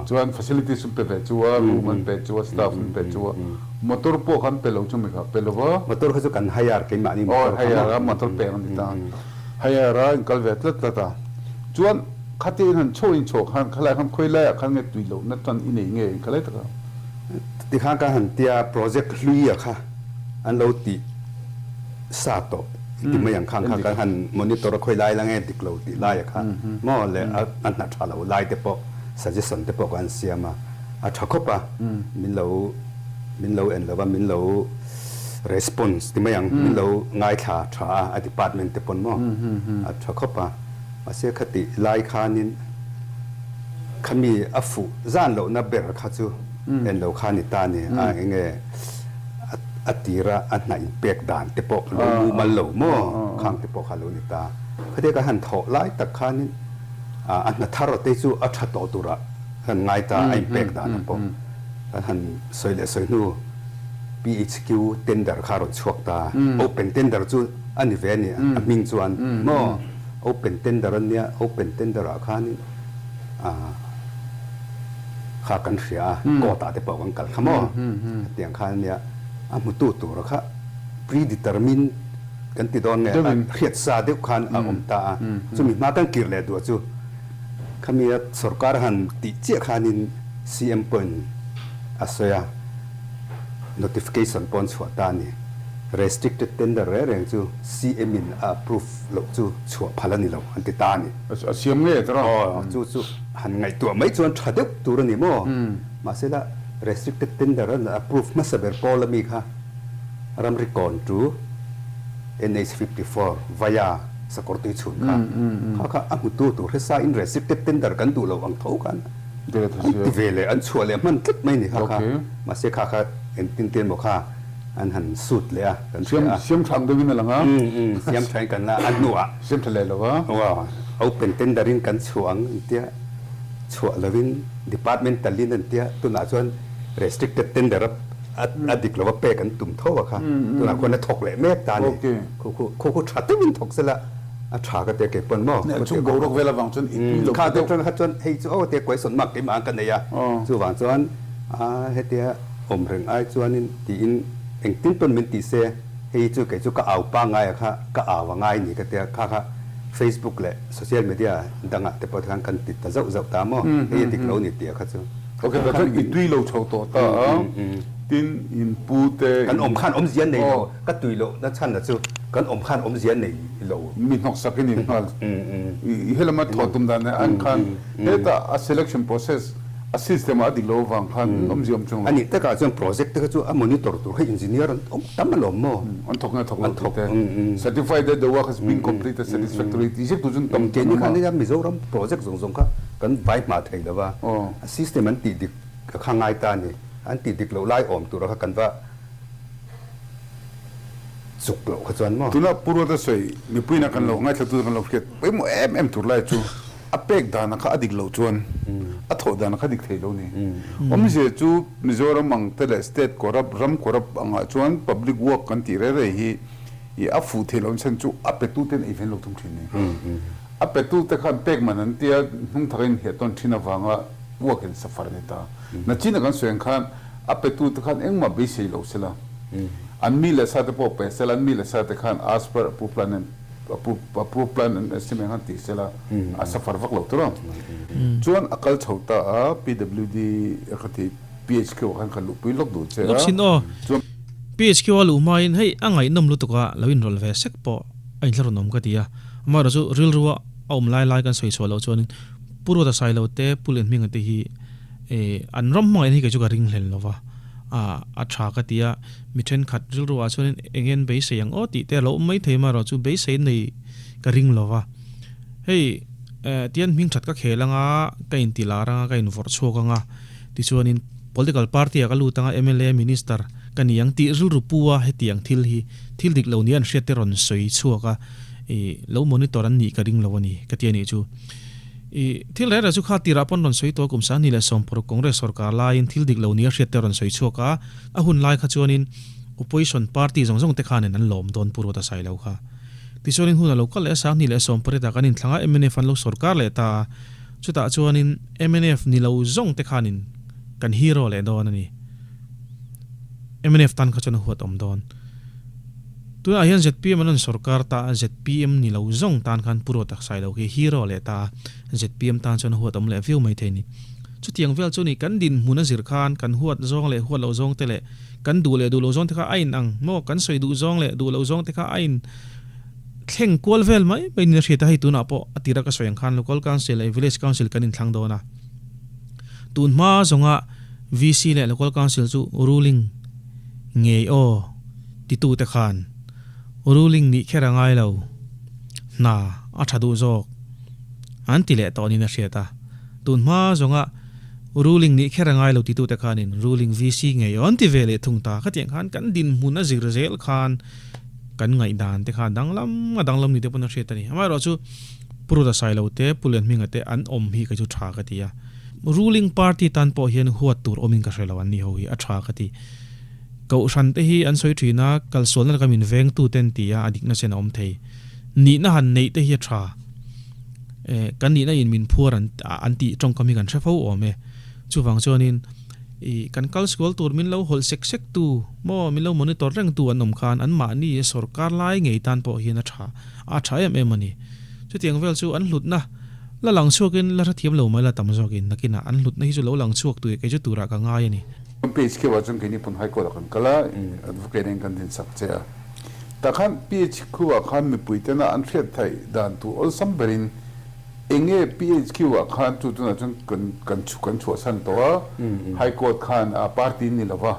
Chuan facilities an pe ve chu a, room an pe chu a, staff an pe chu a, motor pawh kha an pe lo chu mi kha pe lo va. Motor kha chu kan hire keimahni motor kha maw? Aw hire a motor pek a ni ta. Hire a in kal ve tlat tlat a. Chuan khatia in han chho in chho khan khalai khan khawi laiah khan nge tui lohna tan i nei nge in khalai tak a? Tikhan ka han tia project hlui a kha an lo tih sa tawh i ti mai ang khang kha kan han monitor a khawi lai la nge dik lo tih lai a kha maw le a hna tha lo lai te pawh suggestion te pawh kan siam a, a tha khawp a min lo min lo en lo va min lo response ti mai ang min lo ngaithla tha a a department te pawn maw a tha khawp a mahse khatih lai khanin khami a fuh zan lohna ber kha chu en lo kha ni ta ni a enge a tira a hna inpek dan te pawh lo mumal lo maw khang te pawh kha lo ni ta. Khatia ka han thawh lai tak khanin a hna thar te chu a tha tawh turah kan ngai ta a inpek dan ah pawh kan han sawi leh sawi hnu PHQ tender kha a rawn chhuak ta. Open tender chu a ni ve a ni a hming chuan maw open tender a nia open tender ah khanin Kha kan hria a, court ah te pawh kan kal kha maw? Hetiang khan ania a hmutu tura kha pre-determined kan ti dawn nge a hriat sa deuh khan a awm ta a, chumi hma kan kir leh duah chu khami a sorkar han tih chiah khanin CM pawhin a sawi a, notification pawh an chhuah ta a ni. Restricted tender reng reng chu CM in a approve loh chu chhuah phal a ni lo an ti ta a ni. A siam nge tawh a? Aw, chu chu han ngaihtuah mai chuan tha deuh tur a ni maw? Mahse la restricted tender an approve hmasa ber pawl ami kha ramri kawn tu NH 54 via Sakawrtui chhun kha kha kha a hmutu tur hre sa in restricted tender kan duh lo ang tho khan an ti ve leh an chhuah leh hman tlat mai ni kha kha mahse kha kha engtin te emaw kha an han sut leh a kan hria a. Siam tha ang deuhin a lang a. Siam tha in kan la a hnuah. Siam tha leh lo a. Aw, open tender in kan chhuah ang an tia, chhuah lovin department talin an tia, tunah chuan restricted tender a a dik lova pek an tum tho a kha, tunah khuan a thawk leh mek ta a ni. Khu khu khu khu tha deuhin thawk sela a tha ka tia kei pawn maw. Chung boruak vel avang chuan i tui lo kha deuh. Kha chuan hei chu aw tia question mark keimah ang ka nei a, chuvang chuan a hetia Awm reng ai chuanin tiin engtin pawn min tih se, hei chu kei chu ka au pangngai a kha ka au a ngai ni ka tia, kha kha Facebook leh social media dangah te pawh khan kan ti ta zauh zauh ta maw, hei a dik lo ni tih a kha chu. Ok, ta chuan i tui lo chho tawh ta a, tin in pu te. Kan awm khan awmzia nei lo, ka tui loh na chhan a chu kan awm khan awmzia nei lo. Mi hnawk sak i ni nghal, i helama thawh tum dan nen an khan hetah a selection process A system a dik lo avang khan awmzia awm chung lo. A nih takah chuan project te kha chu a monitor tur kha engineer an awm tam alawm maw? An thawk nge thawk lo tih te. Certified that the work has been completed satisfactorily tih ziak tur chu an tam Keini khan nia Mizoram project zawng zawng kha kan vai hma thei lo va, a system an tih dik kha ngai ta a ni. An tih dik loh lai awm tura kha kan va chuk loh kha chuan maw? Tuna Pu Ruata sawi mipuiin a kan lo ngaithla tu kan lo hriat pawimawh em em tur lai chu A pek dana kha a dik loh chuan a thawh dana kha dik thei lo ni. Awmzia chu Mizoram ang te leh state corrupt, ram corrupt angah chuan public work kan tih rei rei hi i a fuh thei loh chhan chu a petu ten ei ven lo thung thin ni. A petu te khan pek man an tia hnung thak in hiah tawn thin avanga work in suffer a ni ta. Nachina kan sawi ang khan a petu te khan engmah beisei lo sela an mi leh sa te pawh pe sela an mi leh sa te khan as per approved plan and Approved plan an estimate khan ti sela a suffer vak lo tur a. Chuan a kal chho ta a PWD ka ti PHQ ah khan ka luhpui lawk duh che a. Lawk sin aw. PHQ a luh hmain hei a ngaihnawm lutuk a lo inrawlh ve sek pawh a inthla rawn awm ka ti a. Amaherawhchu rilru a awm lai lai kan sawi chhuah loh chuanin Pu Ruata Sailo te Pu Lianhminga te hi an ram hmangaihna hi kei chu ka ringhlel lo va. A tha ka ti a, mi thenkhat rilru ah chuanin eng nge an beisei ang aw tih te a lo awm mai thei amaherawh chu beisei nei ka ring lo va. Hei tian hming that ka khel anga ka inti lar anga ka invawrh chhuak anga tichuanin Political party ah ka lut anga mla, minister ka ni ang tih rilru pu a hetiang thil hi thil dik lo nia an hriat te rawn sawi chhuak a, i lo monitor an nih ka ring lo a ni ka ti a nih chu. I thil reh reh chu kha tirah pawn rawn sawi tawh a kum 2016 Congress sorkar laiin thil dik lo nia hriat te rawn sawi chhuak a, a hun lai kha chuanin opposition party zawng zawng te khanin an lawm dawn Pu Ruata Sailo kha. Tichuanin hun a lo kal leh a 2018 ah kan inthlang a mnf an lo sorkar leh ta a, chutah chuanin mnf ni lo zawng te khanin kan hero leh dawn a ni. Mnf tan kha chuan a huat awm dawn. Tunah hian zpm an rawn sorkar ta a, zpm ni lo zawng tan khan Pu Ruata Sailo khi hero leh ta a, zpm tan chuan a huat awm leh viau mai thei a ni. Chutiang vel chu ni kan dinhmun a zir khan kan huat zawng leh huat loh zawng te leh kan duh leh duh loh zawng te kha a in ang maw? Kan sawi duh zawng leh duh loh zawng te kha a in thleng kual vel mai mai niin a hriat a, hei tunah pawh a tira ka sawi ang khan Local Council leh Village Council kan inthlang dawn a. Tun hma zawnga VC leh Local Council chu ruling ngei aw titute khan ruling nih kher a ngai lo, hna a tha duh zawk an ti leh tawh niin a hriat a. Tun hma zawnga ruling nih kher a ngai lo titute khanin ruling VC ngei aw an ti ve leh thung ta. Khatiang khan kan dinhmun a zir zel khan kan ngaihdan te kha danglam a danglam ni te pawn a hriat a ni. Amaherawhchu Pu Ruta Sailo te, Pu Lianhminga te an awm hi kei chu tha ka ti a. Ruling party tan pawh hian huat tur awmin ka hre lo an ni ho hi a tha ka ti. Kohhran te hi an sawi thin a, kalsualna laka min vengtu te an ti a, a dikna sen a awm thei. Nihna han neih te hi a tha. Eh, kan nihna in min phuar an an tih tawngkam hi kan hre fo awm e. Chuvang chuanin i kan kal sual tur min lo hawlh sek sek tu maw, min lo monitor reng tu an awm khan an mahni sorkar lai ngei tan pawh hian a tha a tha em em a ni. Chutiang vel chu an hlutna la lang chhuakin la hrethiam lo mai la tam zawkin nakinah an hlutna hi chu lo lang chhuak tui kei chu turah ka ngai a ni. Page keuh ah chuan keini pawn High Court ah kan kal a, advocate in kan dinsak che a. Tah khan PHQ ah khan mipui tena an hriat theih dan tur awlsam berin enge PHQ ah khan chu tunah chuan kan kan kan chhuahsan tawh a, High Court khan a party ni lova,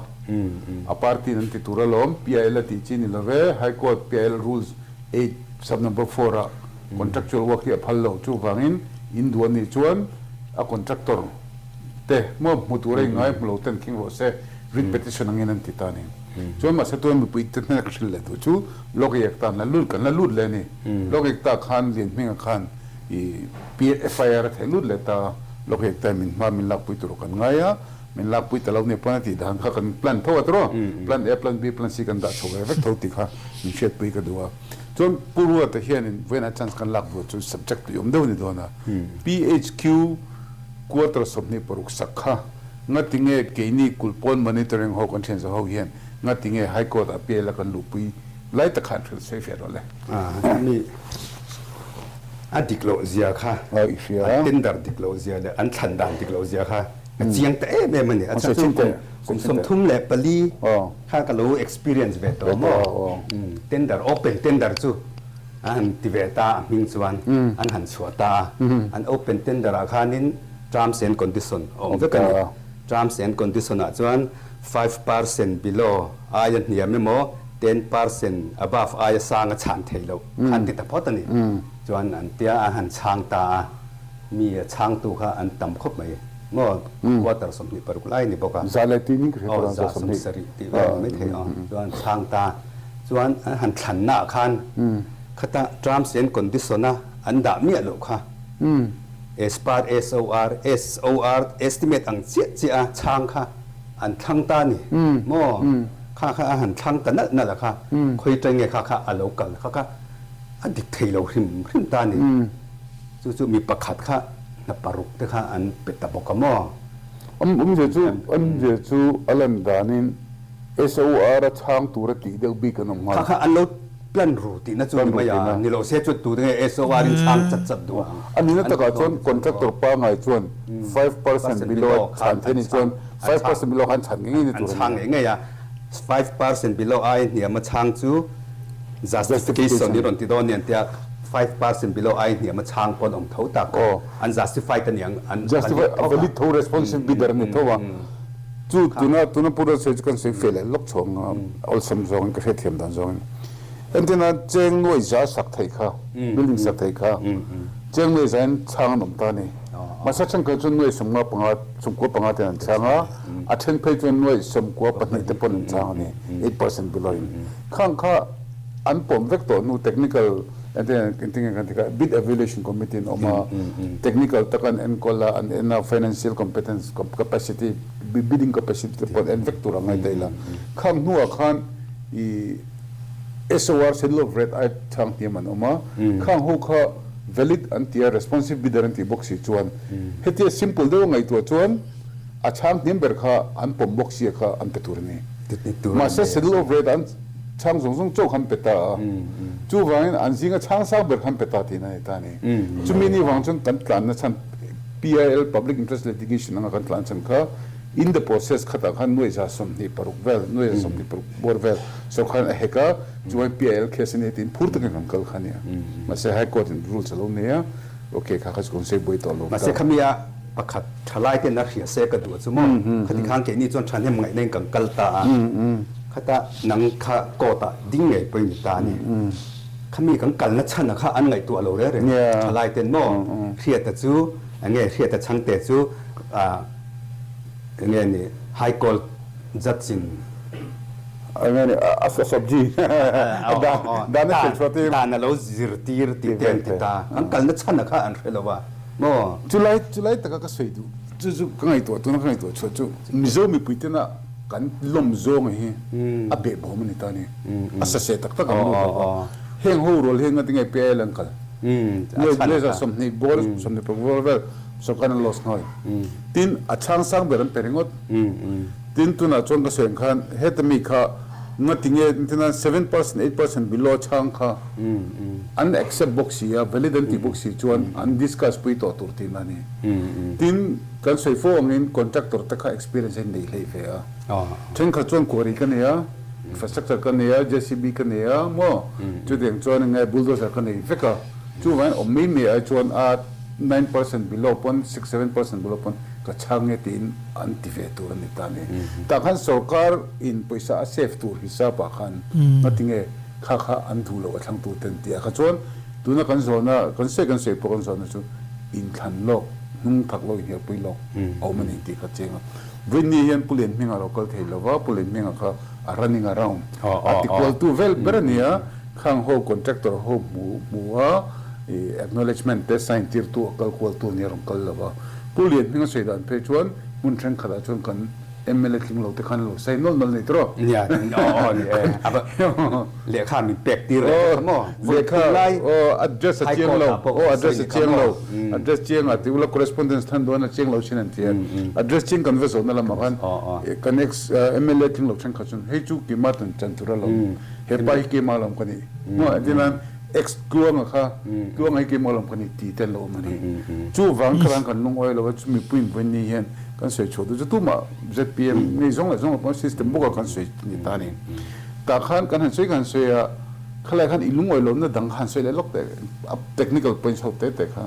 a party in an ti tur alawm, PIL a tih chi ni love, High Court PIL rules 8 sub number 4 ah contractual work hi a phal lo chuvangin in duh a nih chuan a contractor te maw hmu tur a inngai hmu lo ten khing rawh se writ petition angin an ti ta a ni. Chuan mahse tuna mipui te hnena ka hrilh leh duh chu Lok Ekta an la lut kan la lut leh a ni. Lok Ekta khan Lianhminga khan i FIR a theih lut leh ta a, Lok Ekta in min hma min lakpui tur kan ngai a, Min lakpui ta lo nia pawn a tih dan kha kan plan tho a tawh plan A, plan B, plan C kan dah chho ve vek tho tih kha min hriatpui ka duh a. Chuan Pu Ruata hianin vawiinah chance kan lak duh chu subject tui awm deuh a ni dawn a. PHQ quarter 26 sak kha ngatinge keini kulhpawn monitoring ho kan thian zawh ho hian ngatinge High Court ah PL a kan luhpui lai tak khan hrilh sawi fiah rawh le. Mi a dik loh zia kha, a tender dik loh zia leh an thlan dan dik loh zia kha A chiang ta em em a ni. A chhan chu kum 34 kha ka lo experience ve tawh maw? Tender, open tender chu an han ti ve ta a hming chuan an han chhuah ta a. An open tender ah khanin terms and condition a awm vek a ni. Terms and condition ah chuan 5% below aia hniam emaw 10% above aia sang a chhan thei loh kha an ti ta phawt a ni. Chuan an tia an han chhang ta a. Mi a chhangtu kha an tam khawp mai maw? Quarter 26 lai a ni bawk a. Za leh tih ning ka hre tur a, za 70 tih vel a ni maithei aw. Chuan chhang ta chuan an han thlanna ah khan khata terms and condition a an dah miah loh kha as per SOR, SOR estimate ang chiah chiah a chhang kha an thlang ta a ni maw? Kha kha a han thlang ta nalh nalh a kha khawi ṭai nge kha kha a lo kal kha kha a dik thei lo hrim hrim ta a ni. Chu chu mi pakhat kha hna paruk te kha an pe ta bawk a maw? Awmzia chu awmzia chu a lan danin SOR a chhang tura tih deuh bik an awm nghal. Kha kha an lo plan ru tihna chu ni mai a, ni lo se chu tute nge SOR in chhang chat chat duh ang. A nihna takah chuan contractor pangai chuan 5% below a chhan theih ni chuan 5% below khan chhan ngei ngei ni tur a ni. An chhang ngei ngei a, 5% below ai hniam a chhang chu Justification i rawn ti dawn nia tia 5% below ai hniam a chhang pawn awm tho tak an justify ta niang an Justify a valid tho responsive bidder a ni tho a chu tuna tuna pu Ruat sawi chu kan sawi fel leh lawk chhuak ang a awlsam zawngin ka hriatthiam dan zawngin entirna cheng nuai za sak theih kha building sak theih kha cheng nuai za in chhang an awm ta a ni. Mahse thenkhat chuan nuai 55, 95 ten an chhang a, a then phei chuan nuai 92 te pawn an chhang a ni, 8% below in. Khang kha an pawm vek tawh hnu technical engtin nge kan ti kha bid evaluation committee an awm a, technical tak an enkawl a, an en a, financial competence capacity, bidding capacity te pawh an en vek tur a ngai daih la. Khang hnuah khan i SOR, Schedule of Rate ai chhang hniam an awm a, khang ho kha valid an ti a, responsive bidder an tih bawk si chuan hetia simple deuh a ngaihtuah chuan a chhang hniam ber kha an pawm bawk sia kha an pe tur a ni. Mahse Schedule of Rate an chhang zawng zawng chauh kha an pe ta a, chuvangin an zinga chhang sang ber kha an pe ta tihna a ni ta a ni. Chumi ni vang chuan kan tlanna chhan PIL, Public Interest Litigation, anga kan tlan chhan kha in the process khatah khan nuai 26 vel, nuai 26 bawr vel sorkharin a hek a, chuan PIL case a ni tiin phur takin kan kal kha a nia. Mahse High Court in rules a lo nei a, okay kha kha chu kan sawi buai tawh lo ta. Mahse khami a pakhat thalai ten a hria se ka duh chu maw, khati khan keini chuan thahnem ngaihna in kan kal ta a, khata nang kha court ah ding ngei pawh i ni ta a ni. Khami kan kalna chhan a kha an ngaihtuah lo reng reng thalai ten maw, hriata chu enge hriata chhangte chu enge ni High Court judge in enge ni a sabji dan a hrilh chhuah tir dan a lo zirtir tih te an ti ta, kan kalna chhan a kha an hre lo a maw. Chulai chulai taka ka sawi duh chu chu ka ngaihtuah tuna ka ngaihtuah chhuah chu Mizo mipui tena kan lawm zawng hi a behbawm a ni ta a ni, a saseh tak tak ang lut lo va, heng ho rual hi engati nge PIL an kal nuai 20 bawr 26 bawr vel sorkar an loss nghal tin a chhang sang ber an pe ringawt tin tunah chuan ka sawi ang khan heta mi kha ngati nge tina 7% 8% below chhang kha an accept bawk si a valid an tih bawk si chuan an discuss pui tawh tur tihna a ni tin kan sawi fo angin contractor te kha experience a inneih hleih ve a thenkhat chuan quarry ka nei a infrastructure ka nei a JCB ka nei a maw chutiang chuan eng nge bulldozer ka nei vek a chuvangin awm mai mai ai chuan a 9% below pawn 6 7% below pawn ka chhang nge tiin an ti ve tur a ni ta a ni. Tah khan sorkar in pawisa a save tur hisap ah khan ngati nge kha kha an duh loh a thlang tu ten tih ah kha chuan tuna kan zawhna kan sawi kan sawi pawh kan zawhna chu inthlan lawk hnung thak lawk inherpui lawk a awm a ni tih kha chiang a. Vawiinni hian Pu Lianhminga a lo kal thei lo va, Pu Lianhminga kha a running around a tikual tu vel ber a ni a, khang ho contractor ho hmu hmu a acknowledgement te sign tir tu a kal kual tu a ni a rawn kal lo va. Pu Lianhminga sawi dan phei chuan hmun thenkhatah chuan kan MLA tling lo te khan lo sign nawlh nawlh nei tawh rawh. Nia, aw aw ni e. A va lehkha min pek tir leh vek kha maw? Lehkha, aw address a chiang lo, aw address a chiang lo, address chiang a ti ula correspondence than dawn a chiang lo thin an ti a. Address chiang kan va zawhna lamah khan kan ex MLA tling lo thenkhat chuan hei chu keimah tan chan tur alawm, he pa hi keimah alawm ka nih. Maw entirnan ex Tluanga kha Tluanga hi keimah alawm ka nih tih te an lo awm a ni. Chuvang kha kan lungawi lo a, chumi puiin vawiin hian kan sawi chhuah duh chu tumah zpm ngei zawng leh zawng lo pawh system bawka kan sawi ni ta a ni. Tah khan kan han sawi kan han sawi a, khalai khan i lungawi lohna dang kha han sawi leh lawk teh, a technical points ho te te kha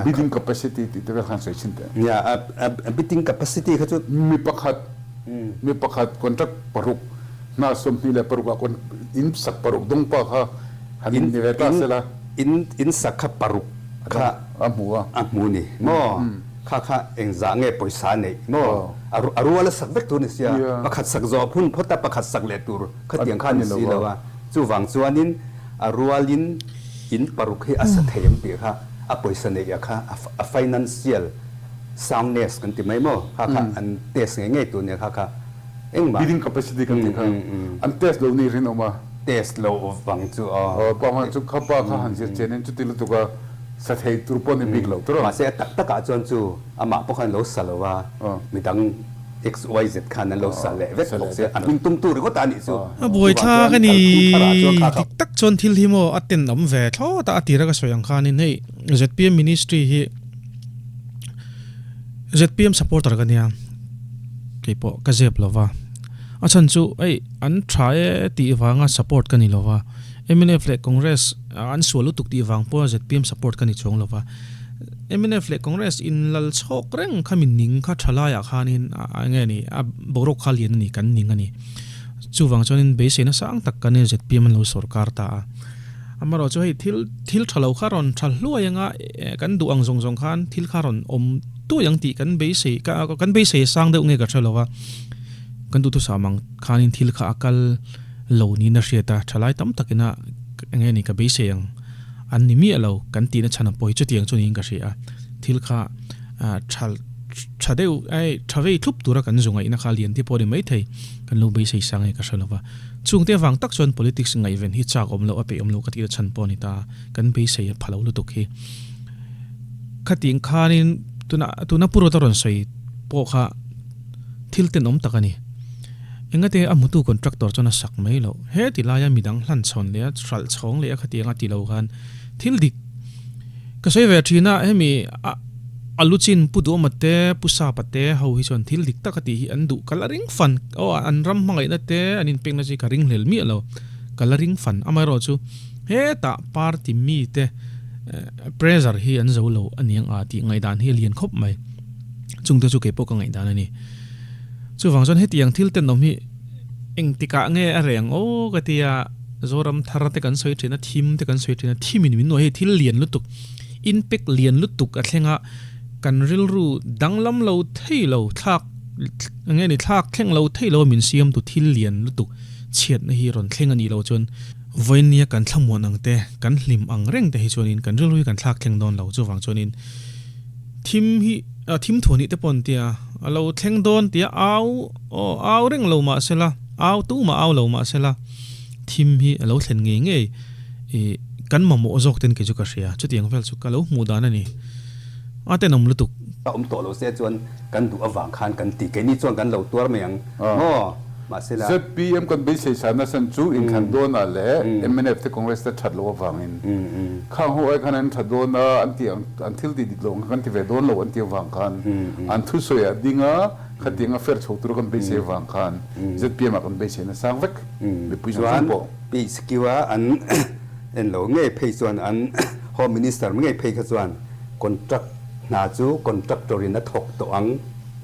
bidding capacity tih te vel kha han sawi chhin teh. Nia, a bidding capacity kha chu. Mi pakhat, mi pakhat contract paruk, hna 26 ah in sak paruk dawng pa kha han ni ve ta sela. In in sak kha paruk kha a hmu a. A hmu ni maw? Kha kha engzah nge pawisa neih maw? A rual a sak vek tur ni sia, pakhat sak zawh phun phawt a pakhat sak leh tur khatiang kha ni si lo a. Chuvang chuanin a rualin in paruk hi a sa thei ang tih kha a pawisa neih a kha a financial soundness kan ti mai maw? Kha kha an test ngei ngei tur nia kha kha engmah. Bidding capacity kan tih kha an test lo ni rinawm a. Test lo vang chu aw. Aw pa chu kha pa kha han zir chian in chuti lutuk a sa thei tur pawh ni bik lo tur aw. Mahse a tak tak ah chuan chu amah pawh khan lo sa lo a, midang XYZ khan an lo sa leh vek bawk sia, a hming tum tu ringawt a nih chu. A buai thlak a ni. Dik tak chuan thil hi maw a ten awm ve thlawt a, a tira ka sawi ang khanin hei zpm ministry hi zpm supporter ka nia keipawh ka zep lova. A chhan chu hei an tha e tih vanga support ka ni lo va, mnf leh Congress an sual lutuk tih vang pawha zpm support ka ni chuang lo va. Mnf leh Congress in lal chhawk reng kha min ning kha tha laiah khanin a enge ni a boruak kha lian a ni kan ning a ni. Chuvang chuanin beiseina sang tak kan zpm an lo sawrkar ta a. Amarawh chu hei thil thil tha lo kha rawn tha hluai anga kan duh ang zawng zawng khan thil kha rawn awm tuai ang tih kan beisei kan beisei a sang deuh nge ka hre lo a, kan duhthusam ang khanin thil kha a kal lo niin a hriat a, thalai tam takina eng nge ni ka beisei ang an ni miah lo kan tihna chhan ang pawh hi chutiang chu niin ka hria a, thil kha tha tha deuh ai tha vei thlup tura kan zu ngaihna kha lian te pawh a ni maithei kan lo beisei sang nge ka hre lo va. Chungte avang tak chuan politics ngaihven hi chak awm loh a peih awm loh ka tih chhan pawh a ni ta, kan beisei a pha lo lutuk hi. Khating khanin tuna tuna Pu Ruata rawn sawi pawh kha thil tenawm tak a ni. Engate a hmutu contractor chuan a sak mai loh. He ti laia midang hlan chhawn leh a hralh chhawng leh a khatiang a ti lo khan thil dik ka sawi ve thin a, hemi a A lu chin Pu Duhawma te, Pu Sapa te ho hi chuan thil dik tak a tih hi an duh. Ka la ring fan. Aw, an ram hmangaihna te, an inpekna chu ka ring hlel miah lo. Ka la ring fan. Amaherawh chu hetah party mite pressure hi an zo lo a niang a tih ngaihdan hi a lian khawp mai. Chungte chu keipawh ka ngaihdan a ni. Chuvang chuan hetiang thil tenawm hi engtikah nge a reng aw ka tia Zoram thar te kan sawi thin a, thim te kan sawi thin a, thimin min nuai hei thil lian lutuk. Inpek lian lutuk a thleng a, kan rilru danglam lo thei lo, thlak eng nge ni, thlak thleng lo thei lo a min siamtu thil lian lutuk chhiatna hi rawn thleng a nih loh chuan vawinia kan thlamuan ang te, kan hlim ang reng te hi chuanin kan rilru hi kan thlak thleng dawn lo. Chuvang chuanin thim hi thim thuah nih te pawh an tia, a lo thleng dawn tia au aw au reng lo mah sela, au tumah au lo mah sela thim hi a lo thlen ngei ngei. Ih, kan mamawh zawk ten kei chu ka hria, chutiang vel chu ka lo hmuh dan a ni. A tenawm lutuk. A awm tawh lo se chuan kan duh avang khan kan ti, keini chuan kan lo tuar mai ang maw? Mahse la. ZPM kan beisei sa nasan chu inthlan dawnah leh mnf te Congress te that loh avangin khang ho ai khan an tha dawn a, an ti ang, an thil tih dik loh ang kha kan ti ve dawn lo an ti avang khan an thusawi ah ding a, khatiang a fer chho tura kan beisei avang khan ZPM ah kan beisei na sang vek mipui zawng zawng pawh. PHQ a an en lo ngei phei chuan an Home Minister ngei phei kha chuan contract hna chu contractor in a thawk tawh ang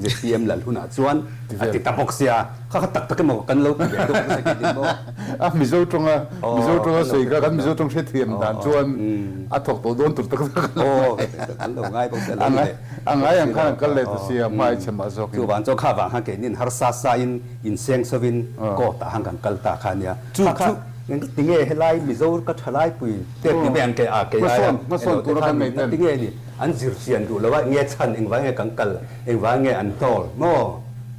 zpm lal hunah chuan a ti ta bawk sia kha kha tak tak emaw kan lo ti ve deuh nasa ke din maw. A Mizo tawnga Mizo tawnga sawi kha kan Mizo tawng hrethiam dan chuan a thawk tawh dawn tur tak tak an lo ngai bawk sia lo ni leh a ngai ang khan an kal leh ta sia hma i chhe mah zawk in. Chuvang chuan kha vang khan keinin harsa sa in inseng chhovin court ah khan kan kal ta kha ania. Kha kha tinge helai Mizo ka thalai pui te ti mai ang ke a kei aia elo te khan tinge ni an zir chian duh lo a nge chhan engvang nge kan kal engvang nge an hnawl maw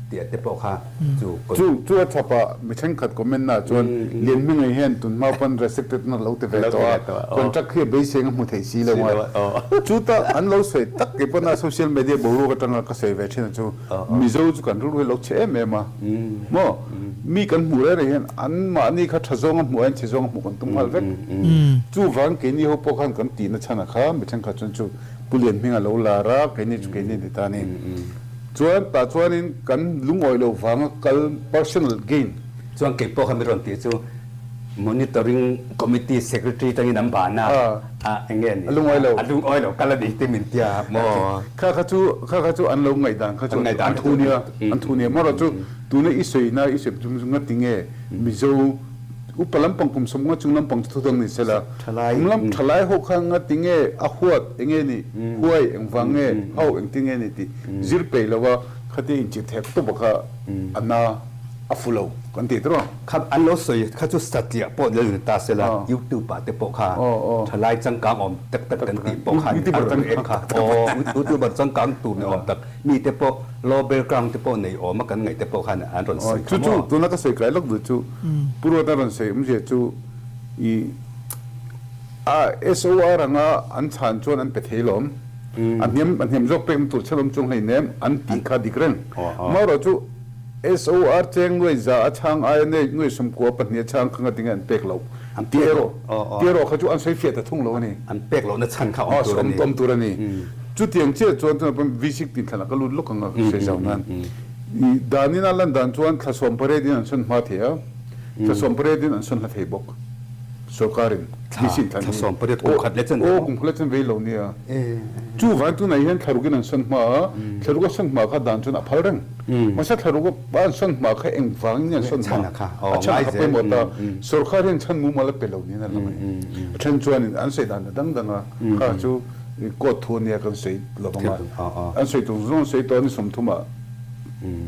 tih te pawh kha chu Chu chu a chhap a mi thenkhat comment na chuan Lianhminga hian tun hma pawn restricted na lo ti ve tawh a contract hi a beiseng a hmu thei si lo a chuta an lo sawi tak kei pawn a social media boruak atanga ka sawi ve thin a chu Mizo chu kan rilru hi lo chhe em em a maw? Mi kan hmuh reng reng hian an mahni kha tha zawnga hmuh aiin chhe zawnga hmuh kan tum nghal vek. Chuvang keini ho pawh khan kan tihna chhan a kha mi thenkhat chuan chu Pu Lian hming a lo lar a, keini chu keini ni ta a ni. Chuan tah chuanin kan lungawi lo vanga kal personal gain. Chuan kei pawh kha mi rawn tih chu Monitoring Committee Secretary tangin an ban a, a eng nge ni? A lungawi lo. A lungawi lo kal a ni ti min tia maw? Kha kha chu, kha kha chu an lo ngaihdan kha chu an thu nia, an thu nia. Marawh chu tuna i sawina i sawi chung chu ngati nge Mizo upa lampang kum sawmnga chung lampang chu thudang ni sela, kum lam thalai ho kha ngati nge a huat eng nge ni, huai engvang nge, hau engtin nge ni tih zir peih lova khatia inchirh thek tawp a kha a na. A fu lo kan ti tawh. Kha an lo sawi kha chu satliah pawh lo ni ta sela YouTube ah te pawh kha thalai changkang awm tak tak kan tih pawh khan a rawn en kha aw YouTuber changkang tur ni awm tak mi te pawh law background te pawh nei awm a kan ngaih te pawh khan an rawn sawi kha maw. Chu chu tuna ka sawi kai lawk duh chu Pu Ruata rawn sawi awmzia chu i a SOR anga an chhan chuan an pe thei lawm a hniam a hniam zawk pek na tur chhelawm chung hleinem an tih kha dik reng marawh chu SOR cheng nuai za a chhang aia nei nuai sawmkua pahnih a chhang kha ngatinge an pek loh? An pek loh. Ti erawh kha chu an sawi fiah ta thung lo a ni. An pek lohna chhan kha awm tur a ni. Awm tur a ni. Chutiang chiah chuan tunah pawh V6 tih thlanah ka lut lawk ang a, sawi zau nan. Danin a lan dan chuan thla sawm pariat in an sawn hma thei a, thla sawm pariat in an sawn hla thei bawk. Sorkarin Thla VC thlan thla hi 18 kum aw khat leh chen aw ve maw? kum khat leh chen vei lo nia. Chu vang tunah hian thlaruk in an sawn hma a, thlaruk a sawn hma kha dan chuan a phal reng. Mahse thlaruk a an sawn hma kha eng vangin nge an sawn hma? Chhan a kha A aw chhan a ngai kha zel. pawimawh ta. Sorkar hian chhan mumal a pe lo niin a lang a ni. A then chuanin an sawi dan a dang dang a, kha chu court thu ania kan sawi lo vang a. An sawi tum zawng sawi tawh a ni 30 ah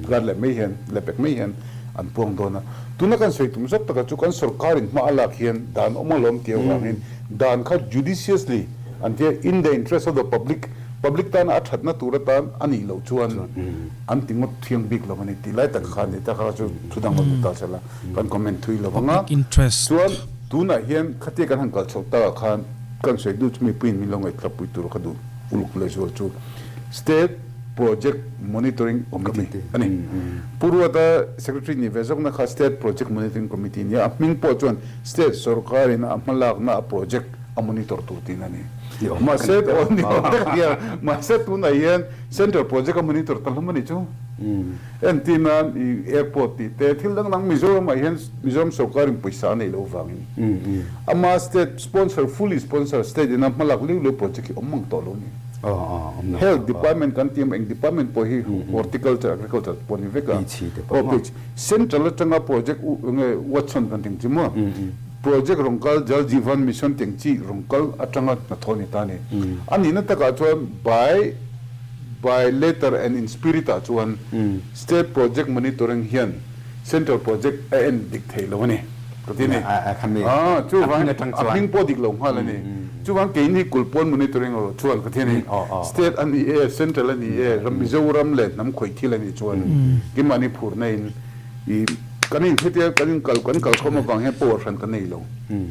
kar leh mai hian leh pek mai hian an puang dawn a. Tuna kan sawi tum zawk taka chu kan sorkarin hma a lak hian dan awm alawm tih avangin dan kha judiciously an tia in the interest of the public, public tana a thatna tur atan a nih loh chuan an ti ngawt thiang bik lo a ni tih lai tak kha a ni ta kha chu thu dang lo ni ta se la kan comment thui lo vang a. Public interest. Chuan tunah hian khatia kan han kal chhoh takah khan kan sawi duh chu mipuiin min lo ngaihtlapui tur ka duh uluk lehzual chu state Project Monitoring Committee a ni. Pu Ruata Secretary ni ve zawkna kha State Project Monitoring Committee a ni a, a hming pawh chuan State sorkarin a hmalakna a project a monitor tur tiin a ni. Mahse, aw ni awm tak a nia, mahse tunah hian Central Project a monitor ta hlawm a nih chu. Entir nan i airport tih te thil dang dang Mizoramah hian Mizoram sorkarin pawisa a neih loh vangin ama state sponsor fully sponsor state ina hmalak liu liu project hi awm mang tawh lo a ni. Health department kan tih emaw eng department pawh hi horticulture agriculture pawh ni vek a aw page central atanga project enge Watson kan tih ang chi maw project rawn kal Jal Jeevan Mission tih ang chi rawn kal atanga hnathawh a ni ta a ni. A nihna takah chuan by by letter and in spirit ah chuan state project monitoring hian central project a en dik thei lo a ni ka ti a ni. Chuvang a hming pawh dik lo nghal a ni. Chuvang keini kulhpawn monitoring erawh chuan ka ti a ni. State a ni e, central a ni e, ram Mizoram leh hnam khawih thil a nih chuan keimahni phurna in i kan in hetia kan in kal kan kalkhawm avang hian power hran ka nei lo.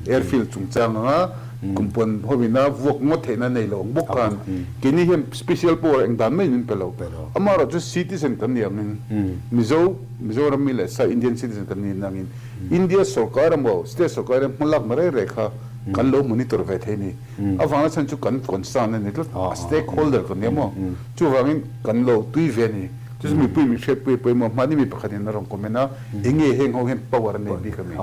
Airfield chungchang anga Kumpuan hovina vuak ngawt theihna nei lo ang bawk khan keini hian special power eng dan mai min pe lo. Amaherawh chu citizen kan ni angin Mizo, Mizoram mi leh sa Indian citizen kan ni nangin India sorkar emaw state sorkar emaw hmalak na reng reng kha kan lo monitor ve thei a ni. Avanga chhan chu kan concern a ni tlat, a stakeholder kan ni a maw? Chuvangin kan lo tui ve a ni. Chu chu mipui min hriatpui pawimawh hmani mi pakhatin a rawn comment a, enge heng ho hian power an nei bik a mi?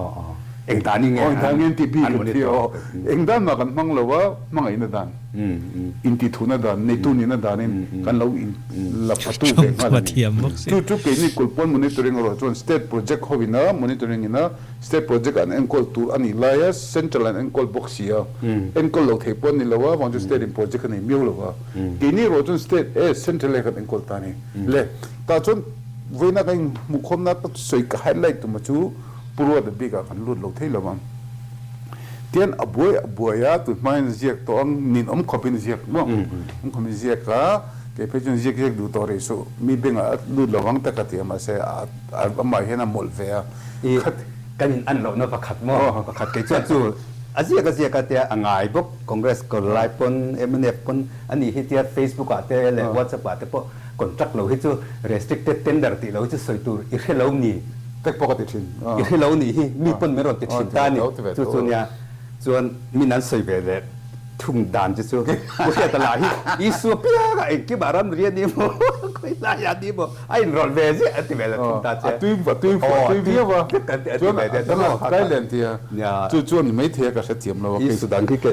Eng dan in nge Eng dan nge an tih bik an ti aw. Eng dan mah kan hmang lo a, hmangaihna dan, intihthuna dan, neitu nihna danin kan lo in la fatu ve nghal a ni. Chu chu keini kulhpawn monitoring erawh chuan state project hovina monitoring ina state project an enkawl tur a nih laia central an enkawl bawk si a, enkawl lo thei pawh an ni lo a, vang chu state in project a nei miau lo va. Keini erawh chuan state e central e kan enkawl ta a ni. Le tah chuan vawiina kan inhmuhkhawmna ka sawi ka highlight tuma chu, Pu Ruata bikah kan lut lo thei lo ang. Tian a buai a buai a, tun hmain a ziak tawh ang, ninawm khawpin a ziak maw? Awm khawpin a ziak a, kei phei chuan ziak ziak duh tawh rih suh, mi bengah a lut lo ang tak a ti a, mahse amah hian a mawlh ve a. I kan in an lohna pakhat maw? Pakhat kei chuan chu a ziak a ziak a tia a ngai bawk, Congress kawr lai pawn, mnf pawn a nih hi tia Facebook ah te leh WhatsApp ah te pawh contract lo hi chu restricted tender tih lo hi chu sawi tur i hre lo ni. Tek pawh ka ti thin. I hre lo nih hi mi pawn min rawn ti thin ta a ni. Chu chu nia chuan min an sawi ve leh thung dan chu chu Pu Hriata lah hi Isua pianga engkimah ramri a ni maw khawi lai a ni maw a inrawlh ve ziah a ti ve leh thung ta che. A tui a tui a tui viau a chuan a dang a kai len ti a chu chuan ni maithei a ka hrethiam lo a Isu dan khi ke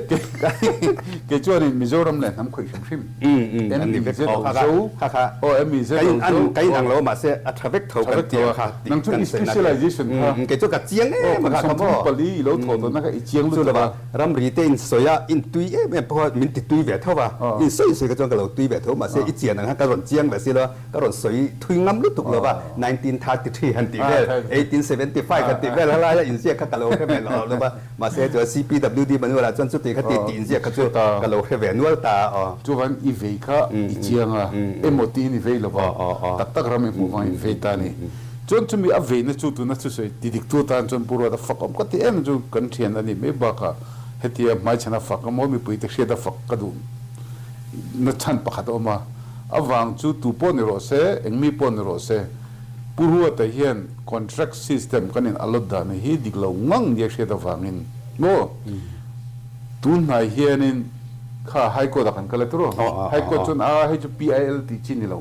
kei chuanin Mizoram leh hnam khawih hrim hrim. MEZ zo aw MEZ zo ka inang lo mahse a tha vek tho kan ti kha nang chu i specialization kha kei chu ka chiang em kha 34 i lo thaw tawhna kha i chiang lutuk a ramri te in sawi a in tui em em pawh min ti tui ve tho a in sawi sawi kha chuan ka lo tui ve tho mahse i chian ang khan ka rawn chiang ve si lo a ka rawn sawi thui ngam lutuk lo va 1933 han tih vel 1875 han tih vel halaia inziak kha ka lo hre ve lo lo va Mahse chuan CPWD manual ah chuan chuti kha ti tih inziak kha chu ka lo hre ve nual ta a aw. Chuvan i vei kha i chiang a, emaw tiin i vei lo va, tak tak ram i hmuh vang i vei ta a ni. Chuan chumi a veina chu tuna thusawi ti diktu atan chuan Pu Ruata fak awm ka ti em chu kan thian a nih mai bakah hetia hmaichhana fak emaw mipuite hriata fak ka duh na chhan pakhat a awm a, avang chu tu pawh ni rawh se, engmi pawh ni rawh se, Pu Ruata hian contract system kan in allot dan hi dik lo ngang nia hriat avangin maw tun hnai hianin kha High Court ah kan kal a tiraw? High Court chuan a hei chu PIL tih chi ni lo.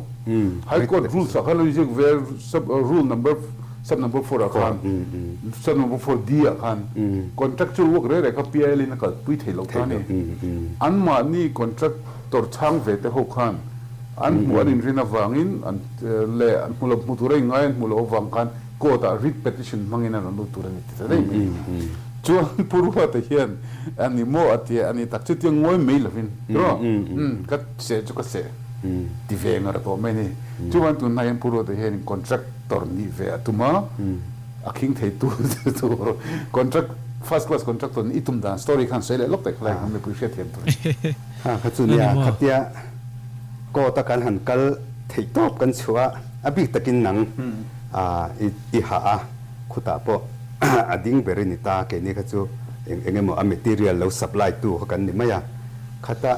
High Court rules ah khan lo inziak ve sub rule number Sub number 4 ah khan sub number 4 D ah khan contractual work re re kha PIL in a kalpui thei lo ta a ni. Anmahni contractor chhang ve te ho khan an hmuh an inrin avangin an leh an hmu lo hmu tur a inngai an hmuh loh avang khan court ah writ petition hmangin an rawn lut tur a ni ti ta daih mai. Chuan Pu Ruata hian a ni maw a tia a ni tak chu tia ngawi mai lovin tiraw ka seh chu ka seh ti ve ngar tawh mai a ni. Chuan tunhnai hian Pu Ruata hian contract tor nih ve a tum a, a khing thei tur tur contract first class contractor nih i tum dan story khan sawi leh lawk teh khalai khan mipui hriat thiam tur a ni. Ha kha chu nia khatia court a kan han kal theih tawp kan chhuah a, a bik takin nang i hah a, khutah pawh a ding ber i ni ta, keini kha chu eng eng emaw a material lo supply tu kha kan ni mai a, khata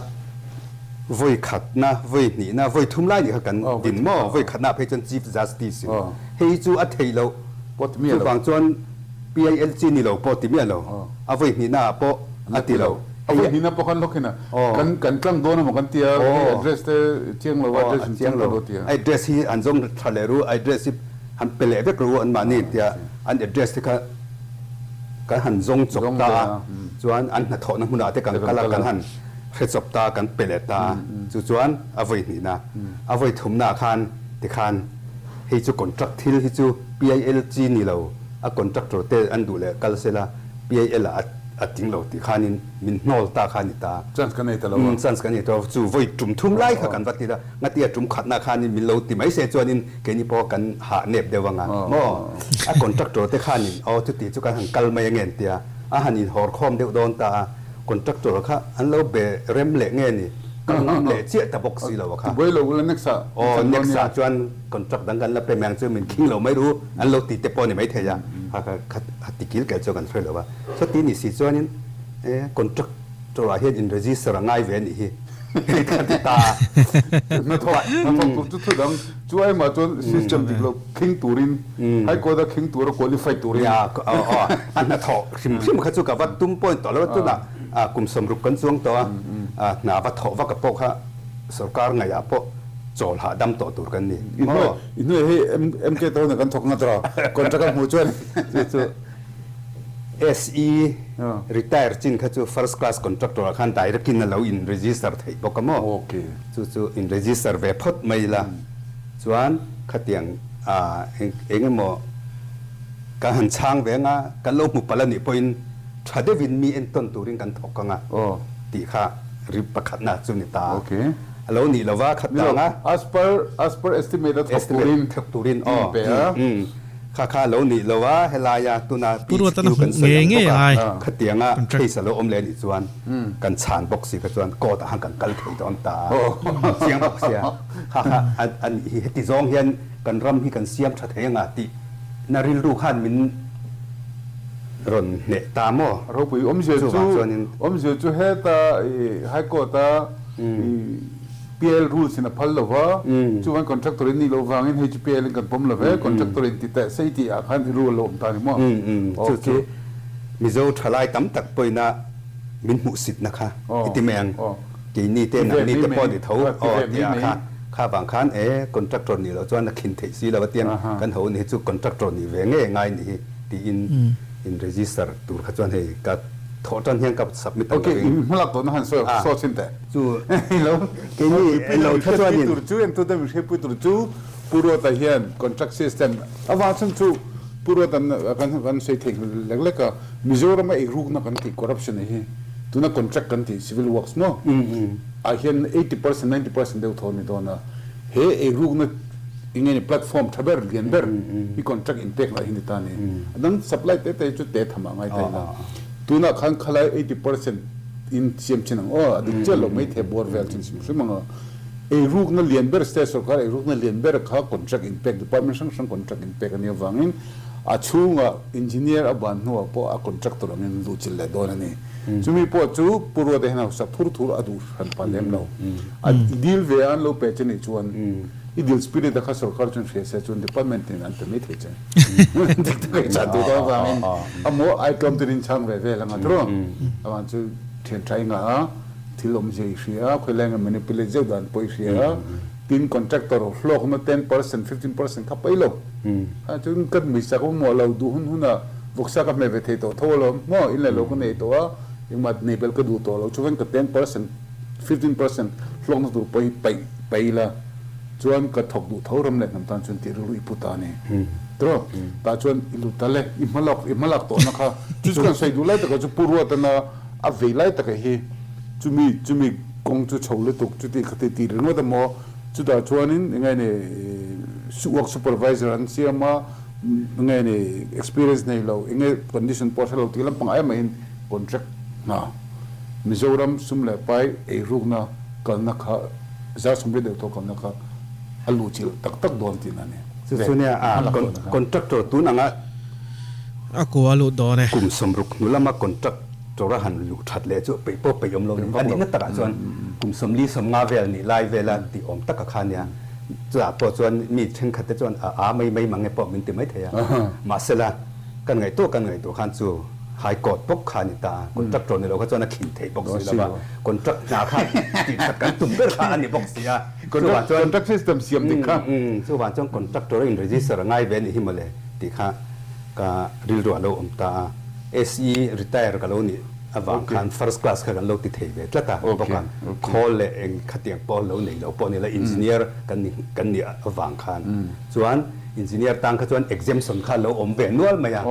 Vawi khatna, vawi hnihna, vawi thum lai nih kha kan din maw? Vawi khatna ah phei chuan Chief Justice in hei chu a theih loh. Chuvang chuan PIL chi ni lo pawh ti miah lo. A vawi hnihna ah pawh a ti lo. A vawi hnihna pawh khan lawk in a kan tlang dawn emaw kan ti a, hei address te chiang lo a, address in chiang ta lo ti a. Address hi an zawng tha leh ru, address hi han pe leh vek ru anmahni tia an address te kha kan han zawng chawp ta a, chuan an hnathawhna hmunah te kan kal a, kan han Hre chawp ta kan pe leh ta chu chuan a vawi hnihna a vawi thumna khan tikhan hei chu contract thil hi chu PIL chi ni lo a contractor te an duh leh kal sela PIL ah a tling lo tih khanin min hnawl ta kha a ni ta. Chance kan nei ta lo a. Chance kan nei ta lo chu vawi tum thum lai kha kan va ti la ngati a tum khatna khanin min lo ti mai se chuanin keini pawh kan hah nep deuh anga maw a contractor te khanin aw chuti chu kan han kal mai ange an tia a han inhawr khawm deuh dawn ta a. Contractor kha an lo be rem leh nge ni? Ka ngam leh chiah ta bawk si lo a kha. Tibuai lo ula next ah Aw next ah chuan contract dang kan la pe mai ang chu min khing lo mai ru an lo ti te pawh a ni mai thei a, kha kha kha ti kil kel chu kan hre lo a. Chuti ni si chuanin e contractor ah hian in register a ngai ve a nih hi ka ti ta a. Hnathawk hnathawk tur chu thu dang chu aimah chuan system dik lo khing turin High Court a khing tura qualify turin. Nia aw aw a hnathawh hrim hrim kha chu ka va tum point tawh lo a tunah kum 60 kan chuang tawh a hna va thawh vak a pawh kha sorkar ngaihah pawh chawl hahdam tawh tur kan ni maw. I hnuai hei MK te ho nen kan thawk ngat rawh contract a hmuh chuan. Chu chu SE retire chin kha chu first class contractor ah khan direct in a lo in register theih bawk a maw. Chu chu in register ve phawt mai ila chuan khatiang eng emaw Kan han chhang ve anga, kan lo hmu palh a nih pawhin tha deuhin mi entawn turin kan thawk anga tih kha ri pakhatna chu ni ta. A lo nih lova khat ta anga. As per as per estimate a thawk turin thawk turin aw kha kha a lo nih lova helaia tuna PHQ kan sawi ang bawk a, khatianga case a lo awm leh a nih chuan kan chhan bawk si kha chuan court ah khan kan kal thei dawn ta a, chiang bawk sia kha kha a nih hi heti zawng hian kan ram hi kan siam tha thei anga tih Na rilru khan min rawn hneh ta maw? Ropui awmzia chu awmzia chu heta i High Court a i PL rules in a phal lo va, chuvan contractor in nih loh vangin hei chu PL in kan pawm lo ve, contractor in ti teh se i tih ah khan i rule a lo awm ta ni maw? Chu chu Mizo thalai tam tak pawhin a min hmuhsitna kha i ti mai ang. Keini te nangni te pawh ni tho aw tih ah kha kha vang khan e contractor nih loh chuan a khin theih si lo a tiang kan ho ni hi chu contractor nih ve nge ngai nih hi tiin in register tur kha chuan hei ka thawh tan hian ka submit ang lo in. Ok hmalak tawhna han sawi saw chin teh. Chu keini lo tha chuan in. Tur chu entu te min hriatpui tur chu Pu Ruata hian contract system avang chhan chu Pu Ruata kan kan sawi thei lek lek a Mizoram a eirukna kan tih corruption hi tuna contract kan tih civil works maw ah hian 80% 90% deuh thaw a ni dawn a, he eirukna eng nge ni platform tha ber lian ber hi contract inpek lah hi ni ta a ni. A dang supply te te chu te tham ah ngai ta ila tunah khan khalai 80% in siam chin ang aw a dik chiah lo mai thei bawr vel chin hrim hrim ang a, eirukna lian ber state sorkar eirukna lian ber kha contract inpek department hrang hrang contract inpek a nih avangin A chhungah engineer a ban hnuah pawh a contractor angin luh chilh leh dawn a ni. Chumi pawh chu Pu Ruata hian hausa thur thur a duh hran pah lem lo. A deal ve a an lo pe che nih chuan i deal spirit a kha sorkar chuan hria se chuan department in an pe mai thei che. Dik tak i chan duh dawn avangin a maw ai tlawm ten in chhang ve vel anga tiraw. Avang chu thian tha i ngah a, thil awmzia i hria a, khawilai anga manipulate zeuh dan pawh i hria a. Tin contractor hlawkna 10%, 15% kha paih lo. A chuan ka misa ka mamawh lo, duh hun hunah vawksa ka hmeh ve thei tawh tho alawm. Maw in leh lo ka nei tawh a, engmah nei belh ka duh tawh lo. Chuan ka 10%, 15% hlawkna tur pawh hi paih paih ila chuan ka thawk duh tho ram leh hnam tan chuan tih rilru i pu ta a ni. Tiraw? Tah chuan i lut ta le, i hmalak i hmalak tawhna kha chu chu kan sawi duh lai takah chu Pu Ruatana a vei lai takah hi chumi chumi kawng chu chho lutuk chuti khati tih ringawt a maw? Chutah chuanin eng nge ni work supervisor an siam a, eng nge ni experience nei lo, eng nge condition pawh hre lo tih lampang ai mahin contract hna Mizoram sum leh pai eirukna kalna kha zar sawmriat deuh tawh kalna kha a luhchilh tak tak dawn tihna a ni. Chu chu nia a contractor tun anga A kua luh dawn e. Kum 60 hnu lama contract Tora han luh that leh chu peih pawh peih awm lo ni. A nihna takah chuan kum 40 50 vel nih lai vela tih awm taka kha nia. Chutah pawh chuan mi thenkhat te chuan a a mai mai mang e pawh min ti mai thei a. Mahsela kan ngaihtuah kan ngaihtuah khan chu High Court bawk kha a ni ta a. Contractor ni lo kha chuan a khin theih bawk si lo va. Contract hna kha tih that kan tum ber kha a ni bawk si a. Chuvang chuan Contract system siam dik kha. Chuvang chuan contractor a in register a ngai ve a nih hi mawle tih kha ka rilru a lo awm ta a. SE retire ka lo nih avang khan first class kha kan lo ti thei ve tlat a bawk a, khawl leh eng khatiang pawh lo nei lo pawh ni la engineer kan ni kan nih avang khan chuan engineer tan kha chuan exemption kha lo awm ve nual mai a,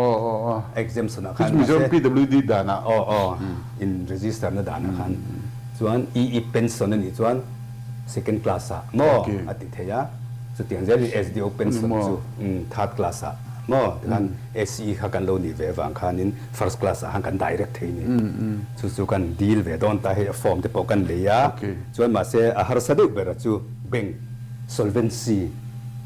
exemption ah khan Mizoram PWD danah aw aw in register na danah khan chuan EE pension a nih chuan second class ah maw a ti thei a, chutiang zelin SDO pension chu third class ah maw tikhan SE kha kan lo nih ve avang khanin first class ah khan kan direct thei ni. Chu chu kan deal ve dawn ta hei a form te pawh kan lei a, chuan mahse a harsa deuh ber a chu bank solvency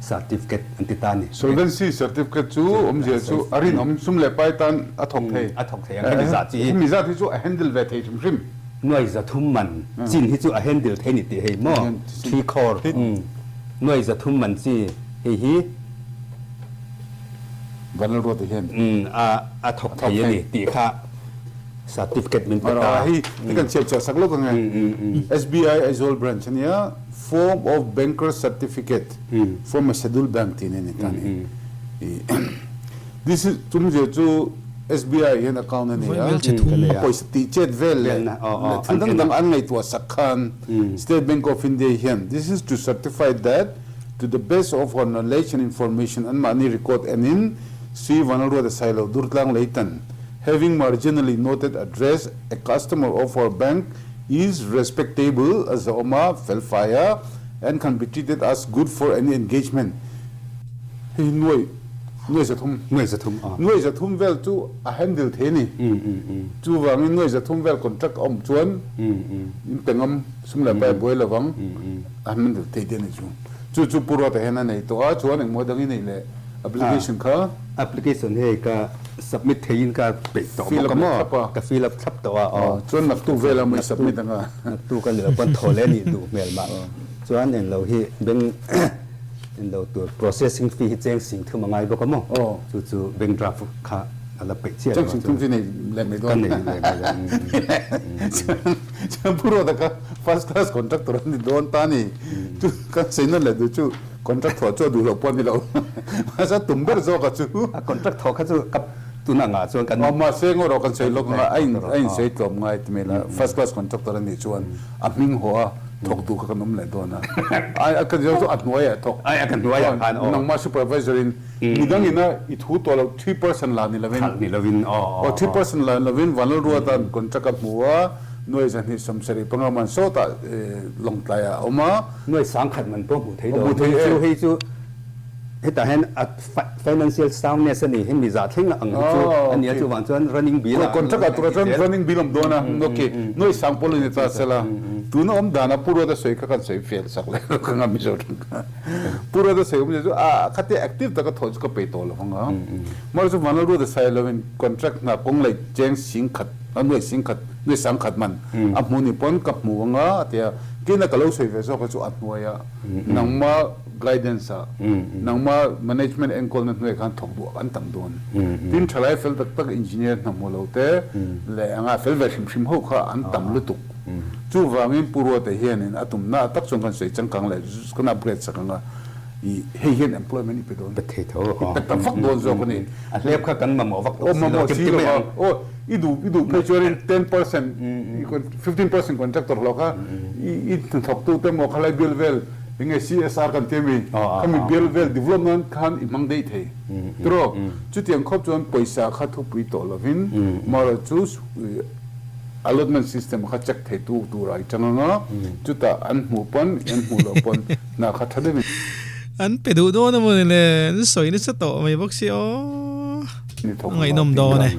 certificate an ti ta ni. Solvency certificate chu awmzia chu a rinawm sum leh pai tan a thawk thei. A thawk thei ang hemi zah chi hi. Hemi zat hi chu a handle ve thei hrim hrim. Nuai 300 man chin hi chu a handle thei ni tih hei maw? 3 crore nuai 300 man chi hei hi. Vanlalruata hian a thawk thei a ni tih kha certificate min pe ta. Hei hi kan chhiar chhuah sak lawk ang e. SBI Aizawl branch a nia, form of banker certificate from a scheduled bank tih a ni ta ni. This is chumzia chu SBI hian account a nei a, a pawisa tih chet vel leh thil dang dang an ngaihtuah sak khan State Bank of India hian this is to certify that To the best of our knowledge and information anmahni record enin Sri Vanlalruata Sailo Durtlang Leitan having marginally noted address a customer of our bank is respectable a zawm a fel fai a and can be treated as good for any engagement hei hi nuai nuai 300 Nuai 300 a. Nuai 300 vel chu a handle thei a ni. Chuvangin nuai 300 vel contract a awm chuan in pe ngam sum leh pai buai lovang. A hman deuh thei te a ni chu. Chu chu Pu Ruata hian a nei tawh a, chuan engmaw dang i neih leh application kha? Application hei ka submit theiin ka peih tawh bawk a maw? Ka fill up thlap tawh a aw. Chuan naktuk velah maw i submit ang a? Naktuk a ni lo pawn thaw leh a nih duh hmel mah. Chuan englo hi bank englo tur processing fee hi cheng sing thum a ngai bawk a maw? Chu chu bank draft kha a la peih chiah lo a. Cheng sing thum chu i nei leh mai dawn. Ka nei leh mai dawn. Chuan Pu Ruata kha first class contractor a ni dawn ta a ni. Chu kan sawi nawn leh duh chu contract thawh chu a duh loh pawh a ni lo. Mahse a tum ber zawk a chu. A contract thawh kha chu ka tuna ngah chuan kan. Aw mahse ngaw rawh kan sawi lawk anga a in a insawi tlawm ngai ti mai la. First class contractor a nih chuan a hming haw a thawk duh kha kan awm leh dawn a. Ai a ka zir chu a hnuaiah a thawk. Ai a ka hnuaiah khan aw. Nangmah supervisor in midang ina i thu tawh loh 3% la ni lovin. Ni lovin aw aw. Aw 3% la ni lovin Vanlalruata'n contract a hmu a. Nuai 275 man sawtah Lawngtlaiah a awm a. Nuai 10,000 man pawh hmuh thei lo. Hmuh thei e. Chu hei chu hetah hian a financial soundness a ni hi mi zah thleng ang hi chu a nia chuvang chuan running bill ah Contract ah turah chuan running bill awm dawn a. Ok nuai sang pawl a ni ta sela. Tuna awm dana Pu Ruata sawi kha kan sawi fel sak leh lo ka ngam Mizo tang kha. Pu Ruata sawi awm zia chu a khatia active taka thawh chu ka peih tawh lo ang a. Mahse chu Vanlalruata sawi lovin contract hna kawng leh cheng 10,000 A nuai 10,000, nuai 10,000 man a hmu ni pawn ka hmu anga a ti a, kina ka lo sawi ve zawk a chu a hnuai a, nangma guidance ah, nangma management enkawlna hnuai khan thawk duh an tam dawn. Tin thalai fel tak tak engineer hna hmu lo te leh anga fel ve hrim hrim ho kha an tam lutuk. Chuvangin Pu Ruata hianin a tumna tak chuan kan sawi changkang leh kan upgrade sak ang a, i hei hian employment i pe dawn. Pe thei tho I pe ta vak dawn zawk a ni. A hlep kha kan mamawh vak tawh si lo, Mamawh si lo a. Aw, i duh i duh phei chuanin 10%, 15% contractor hlawh kha i hnathawktute emaw khalai bial vel eng nge CSR kan ti ami, khami bial vel develop nan khan i hmang daih thei. Tiraw? Chutiang khawp chuan pawisa kha thupui tawh lovin marawh chu allotment system kha check thei tu tur a i chang anga, chutah an hmuh pawn an hmuh loh pawn hna kha tha deuhin. An pe duh dawn a mawni le, an sawi nasa tawh mai bawk si aw. A ngaihnawm dawn e.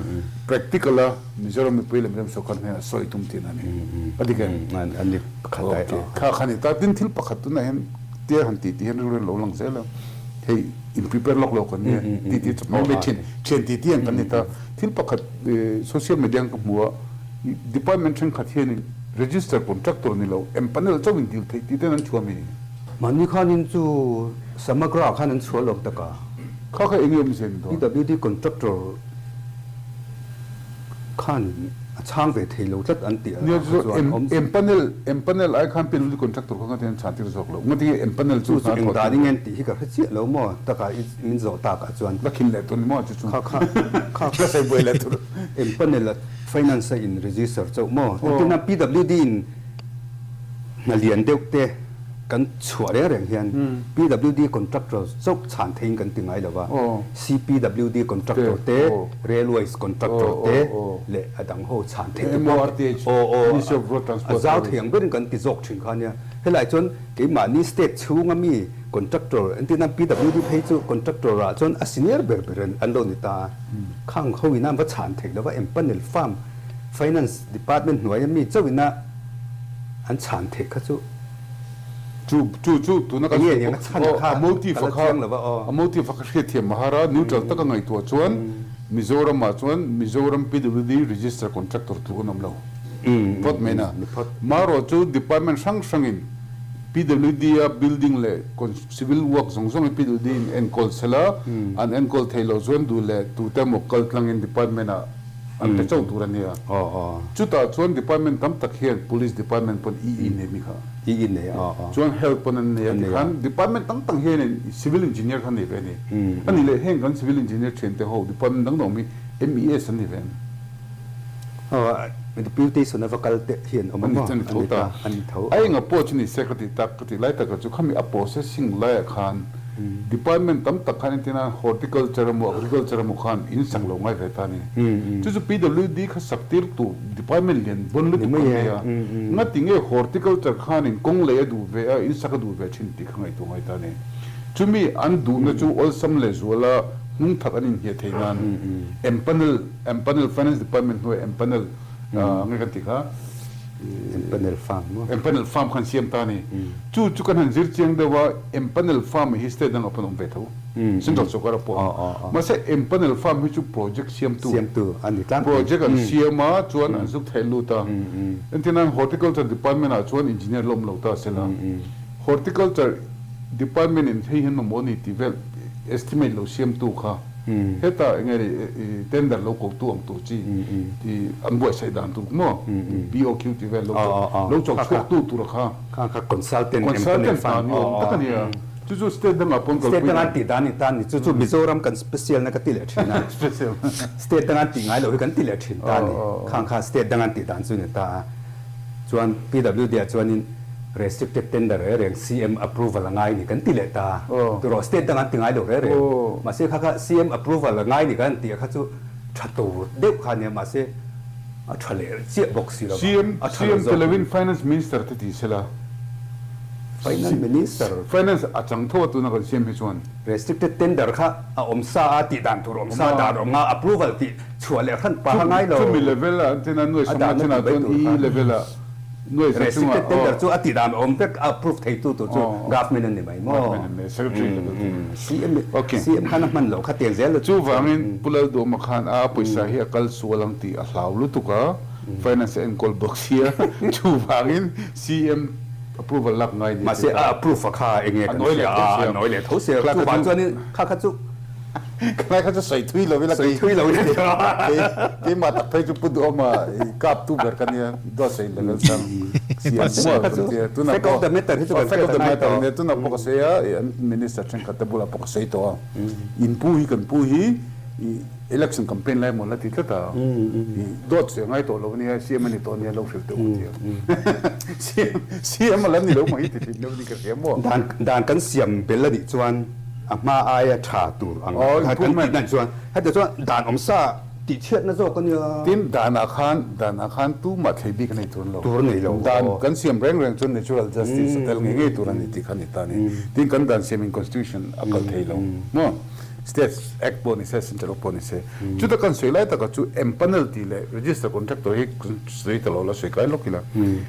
Practical a Mizoram mipui leh Mizoram sawrkar hnenah sawi tum tihna a ni. A dik em? A ni pakhat ai. Okay. Kha kha ni ta. Tin thil pakhat tunah hian tia han tih tih hian rilru lo lang zel a. Hei in prepare lawk lo kan nia ti ti chu mai mai thian thian ti ti ang kan ni ta. Thil pakhat social media ka hmu a, department thenkhat hianin register contractor ni lo empanel chauh in dil theih tih ten an chhuah mi. Mahni khanin chu Samagra khan an chhuah lawk tak a. Kha kha eng nge awmzia ni dawn? PWD contractor khan a chhang ve thei lo tlat an tih ah kha chuan awm. Empanel empanel ai khan PWD contractor kha ngatin an chhan tir zawk lo. Ngatinge empanel chu hna thawh tir. Chu chu engdan eng tih hi ka hre chiah lo maw taka i min zawh tak ah chuan. La khin leh tur ni maw chu chu. Kha kha kha la sawi buai leh tur. Empanel a finance a in register chauh maw. Engtin a PWD in hna lian deuh te kan chhuah reng reng hian PWD contractor chauh chhan theiin kan ti ngai lo va, CPWD contractor te, Railways contractor te leh a dang ho chhan theih te pawh a zau thei ang berin kan ti zawk thin kha nia. Helai chuan keimahni state chhunga mi contractor entirna PWD phei chu contractor ah chuan a senior ber ber an lo ni ta a, khang ho ina an va chhan theih lo va, empanel firm finance department hnuaia mi chauh ina an chhan theih kha chu Chu chu chu tuna kan sawi bawk aw a motive a kha a motive a kha hriatthiam a har a, neutral taka ngaihtuah chuan Mizoram ah chuan Mizoram PWD register contractor tluk an awm lo phawt mai na. Marawh chu department hrang hrangin PWD a building leh civil work zawng zawng hi PWD in enkawl sela an enkawl thei lo chuan duh leh tute emaw kal tlangin department ah An pe chauh tur a nia. Chutah chuan department tam tak hian police department pawn EE nei mi kha. EE nei a. Chuan health pawn an nei a tikhan department tam tak hianin civil engineer kha an nei ve a ni. A nih leh heng kan civil engineer thiante ho department dang dang awm hi MES an ni ve em? Deputation a va kal te hi an awm a maw? An ni tho ta. An ni tho. A enga pawh chu ni se ka ti tak ka ti lai takah chu khami a processing laiah khan Department tam tak khan entir nan Horticulture emaw Agriculture emaw khan in sak lo ngai ve ta a ni. Chu chu PWD kha sak tir tur department lian bawn lutuk kan nei a. Ngati nge Horticulture khanin kawng lei a duh ve a, in sak a duh ve thin tih kha ngaihtuah ngai ta a ni. Chumi an duhna chu awlsam leh zuala hnung thak an inhniah theih nan empanel, empanel Finance Department hnuaiah empanel nge kan tih kha? Empanel farm maw? Empanel farm khan siam ta a ni. Chu chu kan han zir chiang deuh a, empanel farm hi state dangah pawn a awm ve tho, central sawrkar ah pawh. Mahse empanel farm hi chu project siamtu, Siamtu a ni tlangpui. Project an siam a, chuan an zuk theih lut a. Entirnan horticulture department ah chuan engineer la awm lo ta sela, horticulture department in hei hian mamawh a ni tih vel estimate lo siamtu kha, Heta eng nge ni tender lo ko tu ang tur chi ti an buaitsaih dan tur maw BOQ tih vel lo lo chawk chhuak tu tur a kha. Kha kha consultant Consultant hna ni awm tak a nia. Chu chu state dangah pawn kalpui State danga an tih dan ni ta ni. Chu chu Mizoram kan special na ka ti leh thin a. Special. State danga an tih ngai loh hi kan ti leh thin ta ni. Khang kha state danga an tih dan chu ni ta a. Chuan PWD ah chuanin restricted tender reng reng CM approval a ngai ni kan ti leh ta. Turaw state dang an ti ngai lo reng reng. Mahse kha kha CM approval a ngai ni kan tih kha chu tha tur deuh kha nia mahse a tha leh chiah bawk si lo va. A tha lo CM zawk. Tel lovin Finance Minister te ti sela. Finance Minister. Finance a chang tho a tuna kan CM hi chuan. Restricted tender kha a awm sa a tih dan tur awm sa dan awm nga approval tih Chhuah leh hran paha ngai lo. Chumi level ah an chen a, nuai sawmna chenah chuan EE level ah nuai za chungah Restricted tender chu a tih dan awm vek a approve theitu tur chu government an ni mai maw? Government an ni, secretary level chu. CM CM khan a hman loh kha tiang zel. Chuvangin Pu Lalduhma khan a pawisa hi a kal sual ang tih a hlau lutuk a, finance a enkawl bawk sia, chuvangin CM approval lak ngai ni a ti ta. Mahse a approve a kha enge kan hria a, a nawi leh tho sia. Chuvang chuanin kha kha chu. Khalai kha chu sawi thui lo ila Sawi thui lo ila kei keimah tak phei chu Pu Duhawma i kap tu ber ka nia dawt sawi level sang siam maw Kha chu kan tia tunah fact of pawh the matter hi chu kan fact of hriat the a ngai matter tawh. nia tunah pawh ka sawi a i an minister thenkhat te bulah pawh ka sawi tawh a in pu hi kan pu hi i election campaign lai maw la ti tlat a i dawt sawi a ngai tawh lo ania CM a ni tawh ania lo hrilh teh u tia CM CM a la ni lo maw hi ti thin deuh ni ka hria maw. Dan dan kan siam bel a nih chuan a hma aia tha tur ang kha kan tih dan chuan heti chuan dan awm sa tih chhiatna zawk a nia. Tin, danah khan danah khan tumah thlei bik a nei tur lo. Tur a nei lo. Dan kan siam reng reng chuan natural justice a tel ngei ngei tur a ni tih kha a ni ta a ni. Tin, kan dan siamin constitution a kal thei lo maw? State Act pawh ni se, Central Act pawh ni se. Chuta kan sawi lai takah chu empanel tih leh register contractor hi kan sawi ta lo la, sawi kai lawk ila.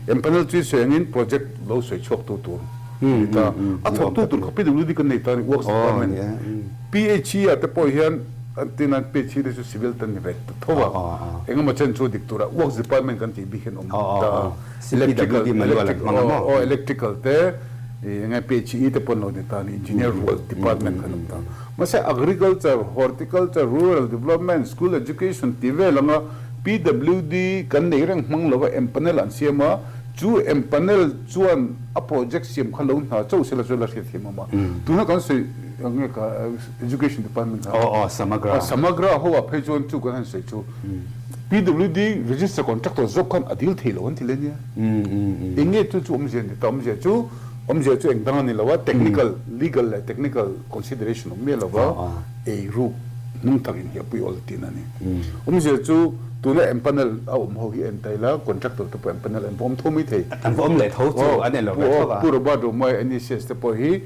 Empanel chu i sawi angin project lo sawi chhuak tu tur. Ni ta. A thawktu tur kha PWD kan nei ta a ni, Works Department. PHE ah te pawh hian an tin a, PHE te chu civil te an ni ve ta tho a, engemaw chen chu dik tura Works Department kan tih bik hian awm ta a. Electrical, aw electrical te, enge PHE te pawh an lo ni ta a ni, Engineer rual department khan awm ta. Mahse Agriculture, Horticulture, Rural Development, School Education tih vel anga PWD kan nei reng hmang lova empanel an siam a, Chu empanel chuan a project siam kha lo hna chauh sela chu la hriat thiam awm a. Tuna kan sawi nge ka education department kha. Aw aw Samagra. Samagra ho ah phei chuan chu kan han sawi chu PWD register contractor zawk khan a dil thei lo an ti le nia. Eng nge chu chu awmzia ni ta awmzia chu awmzia chu eng dang a ni lo a technical legal leh technical consideration awm miah lo va ei ruk hnung tak in hiahpui awl tin a ni. Awmzia chu Tuna empanel a awm ho hi en ta ila, contractor te pawh empanel an va awm tho mai thei. An va awm leh tho chu an en lo ve tho a. Pu Robert Romai NECS te pawh hi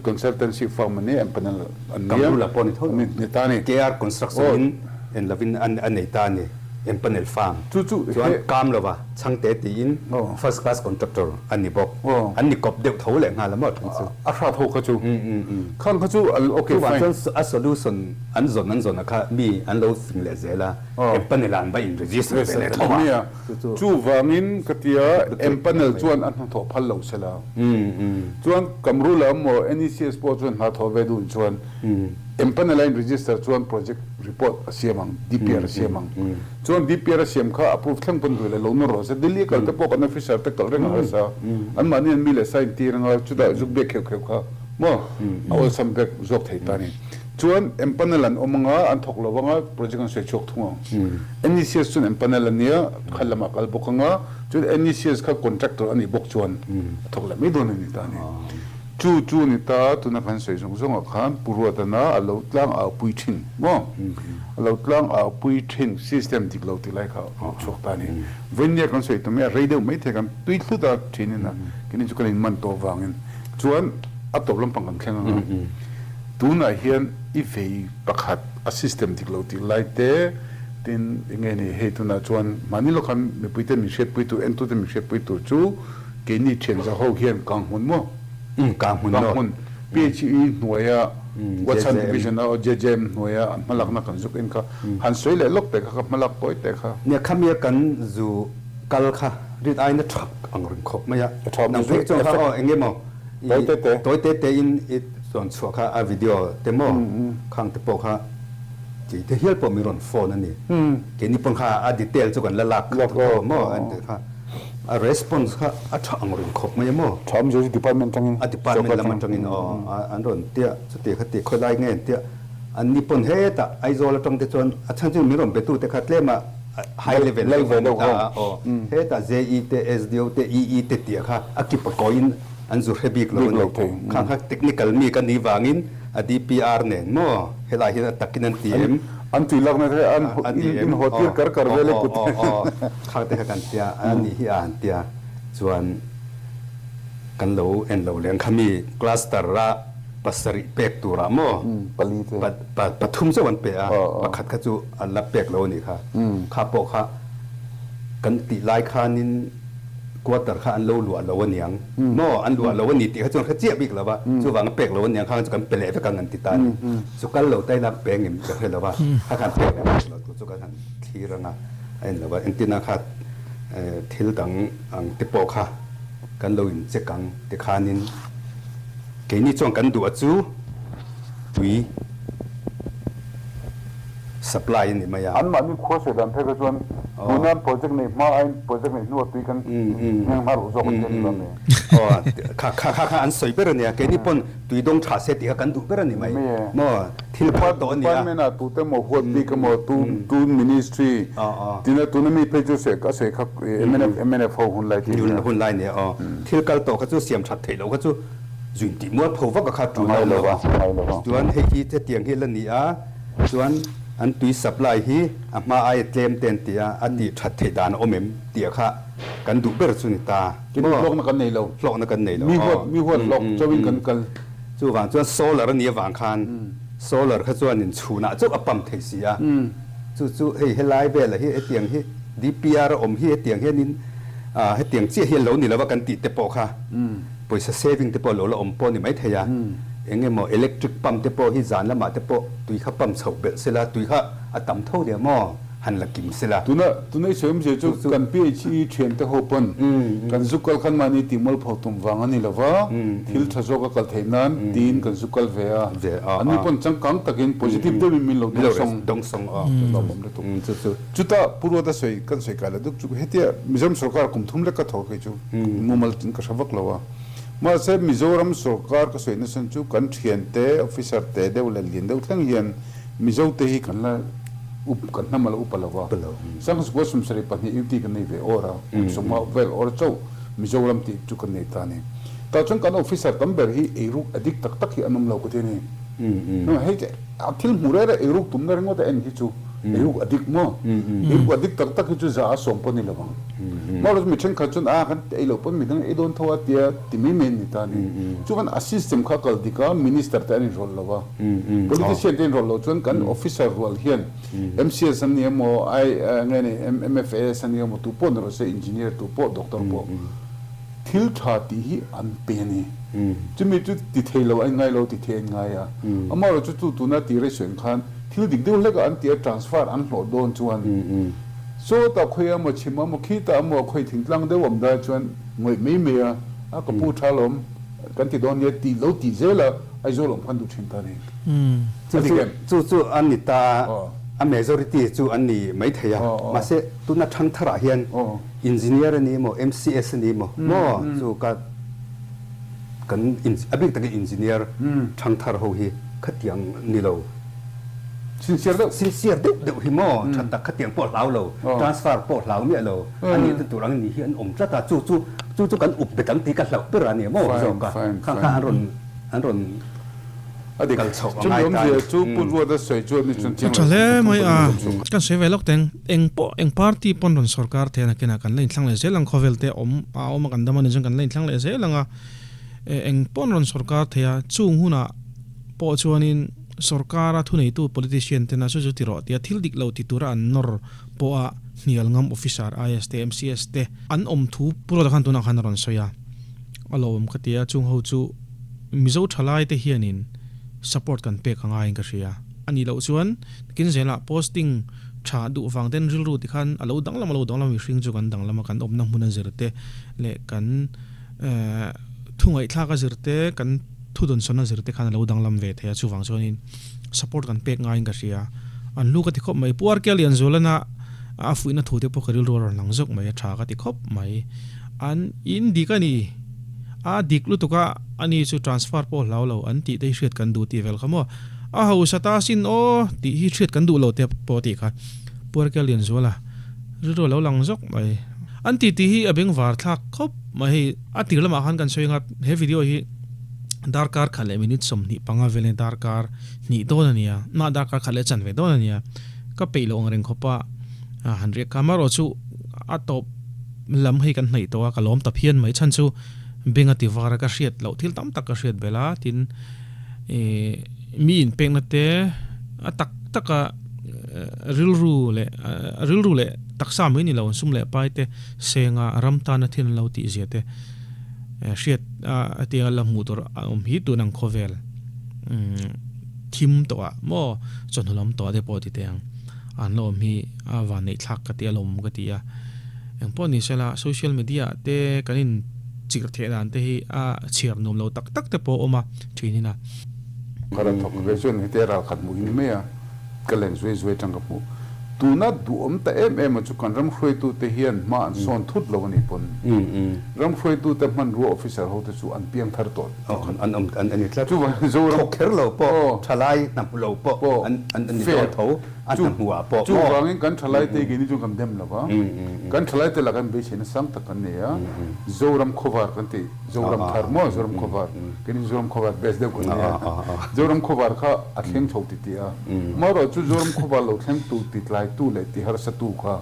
consultancy firm an ni, empanel an nia. Kamrula pawh ni tho lo. Ni ta a ni. KR Construction in en lovin a nei ta a ni, empanel firm. Chu chu Chuan kam lova chhangte tiin first class contractor a ni bawk. An ni kawp deuh tho leh nghal a maw thin chu. A hrat ho kha chu. Khang kha chu ok fine. Chuvang chuan a solution An zawn an zawn a kha mi an lo fing leh zel a, empanel ah an va in register ve leh tho a. Chuvangin ka tia empanel chuan a hnathawh phal lo se la. Chuan Kamrula emaw NECS pawh chuan hnathawh ve duh chuan empanel a in register chuan project report a siam ang, DPR a siam ang. Chuan DPR a siam kha approve thleng pawn duh leh lo nawr rawh se. Delhi a kal te pawh kan officer te kal reng a harsa. Anmahni an mi leh sa intir anga chutah zuk biak kheuh kheuh kha maw a awlsam vek zawk thei ta a ni. Chuan empanel an awm anga, an thawk lo anga, project an sawi chhuak thung ang. NECS chuan empanel a nia, kha lamah kal bawk anga, chuan NECS kha contractor a nih bawk chuan a thawk leh mai dawn a ni ta a ni. Chu chu a ni ta, tuna kan sawi zawng zawngah khan Pu Ruatana a lo tlang au pui thin maw? A lo tlang au pui thin system dik lo tih lai kha a chhuak ta a ni. Vawinia kan sawi tum hi a rei deuh maithei kan tui hlut a thinin a, keini chu kan inman tawh avangin chuan a tawp lampang kan thleng anga. Tunah hian i vei pakhat a system dik lo tih lai te tin enge ni hei tunah chuan mahni lawk khan mipui te min hriatpui tur entu te min hriatpui tur chu keini thianza ho hian Kanghmun maw? Umm Kanghmun maw? Kanghmun PHE hnuaia Watsan Division a JJM hnuaia an hmalakna kan zuk en kha han sawi leh lawk teh kha ka hmalak tawi teh kha. Nia khami a kan zu kal kha rin aina tha ang reng khawp mai a. Nang phei chuan kha aw enge maw Tawi te te. Tawi te te in i chuan chhuah kha a video te maw khang te pawh kha tih te hial pawh min rawn phone a ni. Keini pawn kha a detail chu kan la lak khat tho maw an tih kha a response kha a tha ang reng khawp mai a maw. Tha awm zia chu department atangin. A department lam atangin aw an rawn tia chuti kha ti khawi lai nge an tia an ni pawn hetah Aizawl atang te chuan a chhan chu min rawn be tu te kha tlem a high level deuh an ni ta a aw hetah JE te SDO te EE te tih kha a kip a kawiin an zu hre bik lo a ni. Khang kha technical mi ka nih vangin a DPR nen maw helai hian a takin an ti em? An tui lakna te an in haw tir kar kar vel e kut. Khang te kha kan tia a nih hi a han tia chuan kan lo en lo leng kha mi cluster a pasarih pek turah maw pathum chauh an pe a pakhat kha chu an la pek lo a nih kha. Kha pawh kha kan tih lai khanin Quarter kha an lo luah lo aniang maw? An luah lo a ni tih kha chuan hre chiah bik lo va, chuvang a pek lo aniang kha chu kan pe leh vek ang an ti ta a ni. Chu kal lo ta ila peng em ka hre lo va, kha khan pek leh pek lo tur chu kan han thlir ang a, a en lo va. Engtin a kha thil dang ang te pawh kha kan lo in check ang tikhanin keini chuan kan duh a chu tui. supply a ni mai a. Anmahni khua sawi dan phei kha chuan tuna an project neih hma aiin project neih hnua tui kan hmeng hma ruh zawk an ti a ni lo mi? Aw, kha kha kha an sawi ber a nia, keini pawn tui dawng tha se tih kha kan duh ber a ni mai maw, thil phal tawh a nia. Department ah tute maw huat bik emaw tu tu ministry tina tuna mi phei chu a sawi kha mnf mnf ho hun lai tih a nia. Hun lai nia aw, thil kal tawh kha chu siam that theih loh kha chu zuin tih mual pho vak a kha tul a awm lo a, chuan hei hi hetiang hi la ni a, chuan an tui supply hi a hma aia tlem te an ti a, a tih that theih dan a awm em tih a kha kan duh ber chu ni ta. Tin hlawkna kan nei lo. Hlawkna kan nei lo. Mi huat mi huat hlawk chauhin kan kal. Chuvang chuan solar a nih avang khan solar kha chuanin chhunah chauh a pump thei si a. Chu chu hei helai velah hi hetiang hi DPR a awm hi hetiang hianin hetiang chiah hi a lo ni lova kan tih te pawh kha pawisa saving te pawh lo la awm pawh a ni maithei a. Eng emaw electric pump te pawh hi zan lamah te pawh tui kha pump chhoh belh sela tui kha a tam tho leh maw? Han la kim sela. Tuna tuna i sawi awmzia chu kan PHE thiante ho pawn kan zu kal khan mahni tih mualpho tum vang a ni lova, thil tha zawk a kal theih nan tiin kan zu kal ve a, anni pawn changkang takin positive deuhin min lo dawngsawng. Dawngsawng aw. Lawmawm lutuk. Chuta Pu Ruata sawi kan sawi kai la duk chu hetia Mizoram sorkar kum thum lek ka thaw kei chu mumal ka hre vak lo a. Mahse Mizoram sorkar ka sawi nasa chu kan thiante officer te deuh leh lian deuh thleng hian Mizo te hi kan la up kan hnam a la upa lo va, Sangha 72 UT kan nei ve awr a, kum sawma vel awr chauh Mizoram tih chu kan nei ta a ni. Tah chuan kan officer tam ber hi eiruk addict tak tak hi an awm lo ka ti a ni. Hei a thil hmuh reh reh eiruk tumna ringawt a en hi chu eiruk addict maw? Eiruk addict tak tak hi chu za a sawm pawh a ni lo ang. Marawh chu mi thenkhat chuan a kan ei loh pawn midang ei dawn tho a tia ti mai mai an ni ta a ni. Chuan a system kha kal dik a, minister te an inrawlh lo a. Politician te inrawlh loh chuan kan officer rual hian MCS an ni emaw, I nge ni MFAS an ni emaw tu pawh ni rawh se, engineer tu pawh, doctor pawh thil tha tih hi an pe a ni. Chumi chu ti thei lo a inngai lo, ti thei a inngai a. Amaherawhchu chu tuna ti rei suih ang khan thil dik deuh hlek a an ti a, transfer an hlawh dawn chuan sawtah khawi emaw chhim emaw khitah emaw khawi thingtlang deuh awm dai chuan ngawih mai mai a, a ka pu tha lawm kan ti dawn nia tih lo tih zel a. Aizawl awm khan duh thin ta ni. Chu chu chu chu an ni ta a, a majority chu an ni mai thei a, mahse tuna thangtharah hian engineer a ni emaw MCS a ni emaw maw chu ka kan a bik takin engineer thangthar ho hi khatiang ni lo. Sincere deuh. Sincere deuh deuh hi maw tha tak khatiang pawh hlau lo, transfer pawh hlau miah lo a nih na tur ang ni hi an awm tlat a, chu chu chu chu kan up bet ang tih ka hlauh ber a ni maw zawk a, khang kha an rawn An rawn kal chhoh a ngai ta a ni. A tha hle mai a, kan sawi ve lawk teng, eng pawh eng party pawn rawn sorkar thei a nakinah kan la inthlang leh zel ang, khawvel te awm a awm a kan dam a ni chuan kan la inthlang leh zel ang a, eng pawn rawn sorkar thei a, chung hunah pawh chuanin sorkara thuneitu politician tena chu chu ti rawh tia thil dik lo ti tura an nawr pawha hnial ngam officer IS te MCS te an awm thu Pu Ruata khan tunah khan a rawn sawi a. A lo awm ka ti a, chung ho chu Mizo thalai te hianin support kan pek a ngaiin ka hria. A nih loh chuan kin zelah posting tha duh vang ten rilru ti khan a lo danglam a lo danglam mihring chu kan danglam a, kan awmna hmun a zir te leh kan thu ngaihthlak a zir te, kan thu dawnsawn a zir te khan a lo danglam ve thei a, chuvang chuanin support kan pek ngaiin ka hria. An lu ka ti khawp mai. Pu Arke Lianzualana a fuihna thu te pawh ka rilru a rawn lang zawk mai a, tha ka ti khawp mai. An in dik a ni. A dik lutuk a, ani chu transfer pawh hlau lo an tih te hi hriat kan duh tih vel kha maw. A hausa ta sin aw tih hi hriat kan duh lo te pawh tih kha Puarkel Lianzuala rilru a lo lang zawk mai. An tih tih hi a bengvar thlak khawp mai hei. A tir lamah khan kan sawi anga he video hi darkar khat leh minute 25 vel nge darkar hnih dawn a nia, na darkar khat leh chanve dawn a nia. Ka peih loh ang reng khawp a han riak kha. Amaherawhchu chu a tawp. Lam hei kan hnaih tawh a, ka lawm ta phian mai. Chhan chu beng a ti var a, ka hriat loh thil tam tak ka hriat belh a, tin ih mi inpekna te a tak taka rilru leh rilru leh taksa mai ni lo sum leh pai te senga ram tana thil an lo tih zia te hriat a tia la hmuh tur a awm hi tun ang khawvel thim tawh ah maw chawhnu lam tawh te pawh ti teh ang. An la awm hi a vanneih thlak ka ti a, lawmawm ka ti a. Engpawh ni sela social media ah te kan in chirh theh dan te hi a chhiar nuam lo tak tak te pawh a awm a thin in a. Ka la thawk ve chuan heti a ral khat hmuh hi ni mai a. Ka len zuai zuai tang ka hmu. Tuna duhawm ta em em a chu kan ram hruaitute hian hma an sawn thut lo a nih pawn ram hruaitute hmanrua officer hote chu an piang thar tawh tawh an awm an ni tlat. Chuvangin Zoram Thawk kher lo pawh thalai hna hmu lo pawh an an ni dawn tho a hna hmu ah pawh maw. Chuvangin kan thalaite keini chuan kan dem lo va, kan thalaite lakah hian beiseina sang tak kan nei a, Zoram khawvar kan ti. Zoram thar maw Zoram khawvar keini Zoram khawvar best deuh kan nia Zoram khawvar kha a thleng chho ti ti a amaherawh chu Zoram khawvar lo thleng tu ti tlai tu leh ti harsa tu kha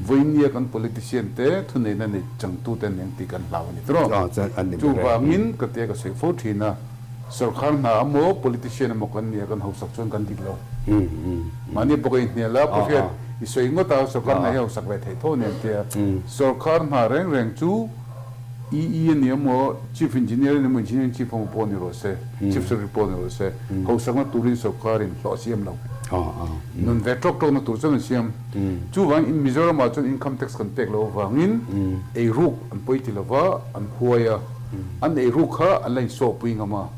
vawinia kan politician te thuneihna nei chang tu te an eng tih kan hlau a ni tawh chuvangin ka tia ka sawi fo thin a sorkar hna emaw politician emaw kan nia kan hausak chuan kan dik lo mahni bawk a inhnial a Pathian i sawi ngawt a sorkar hna hi hausak ve theih tho a ni an tia sorkar hna reng reng chu EE a ni emaw, Chief Engineer a ni emaw, Engineering Chief emaw pawh ni rawh se, Chief Secretary pawh ni rawh se, hausakna turin sorkarin hlawh a siam lo. Nun ve tawk tawkna tur chuan an siam. Chuvangin in Mizoramah chuan income tax kan pek loh avangin eiruk an pawi ti lova, an huai a, an eiruk kha an la insawhpui ngam a.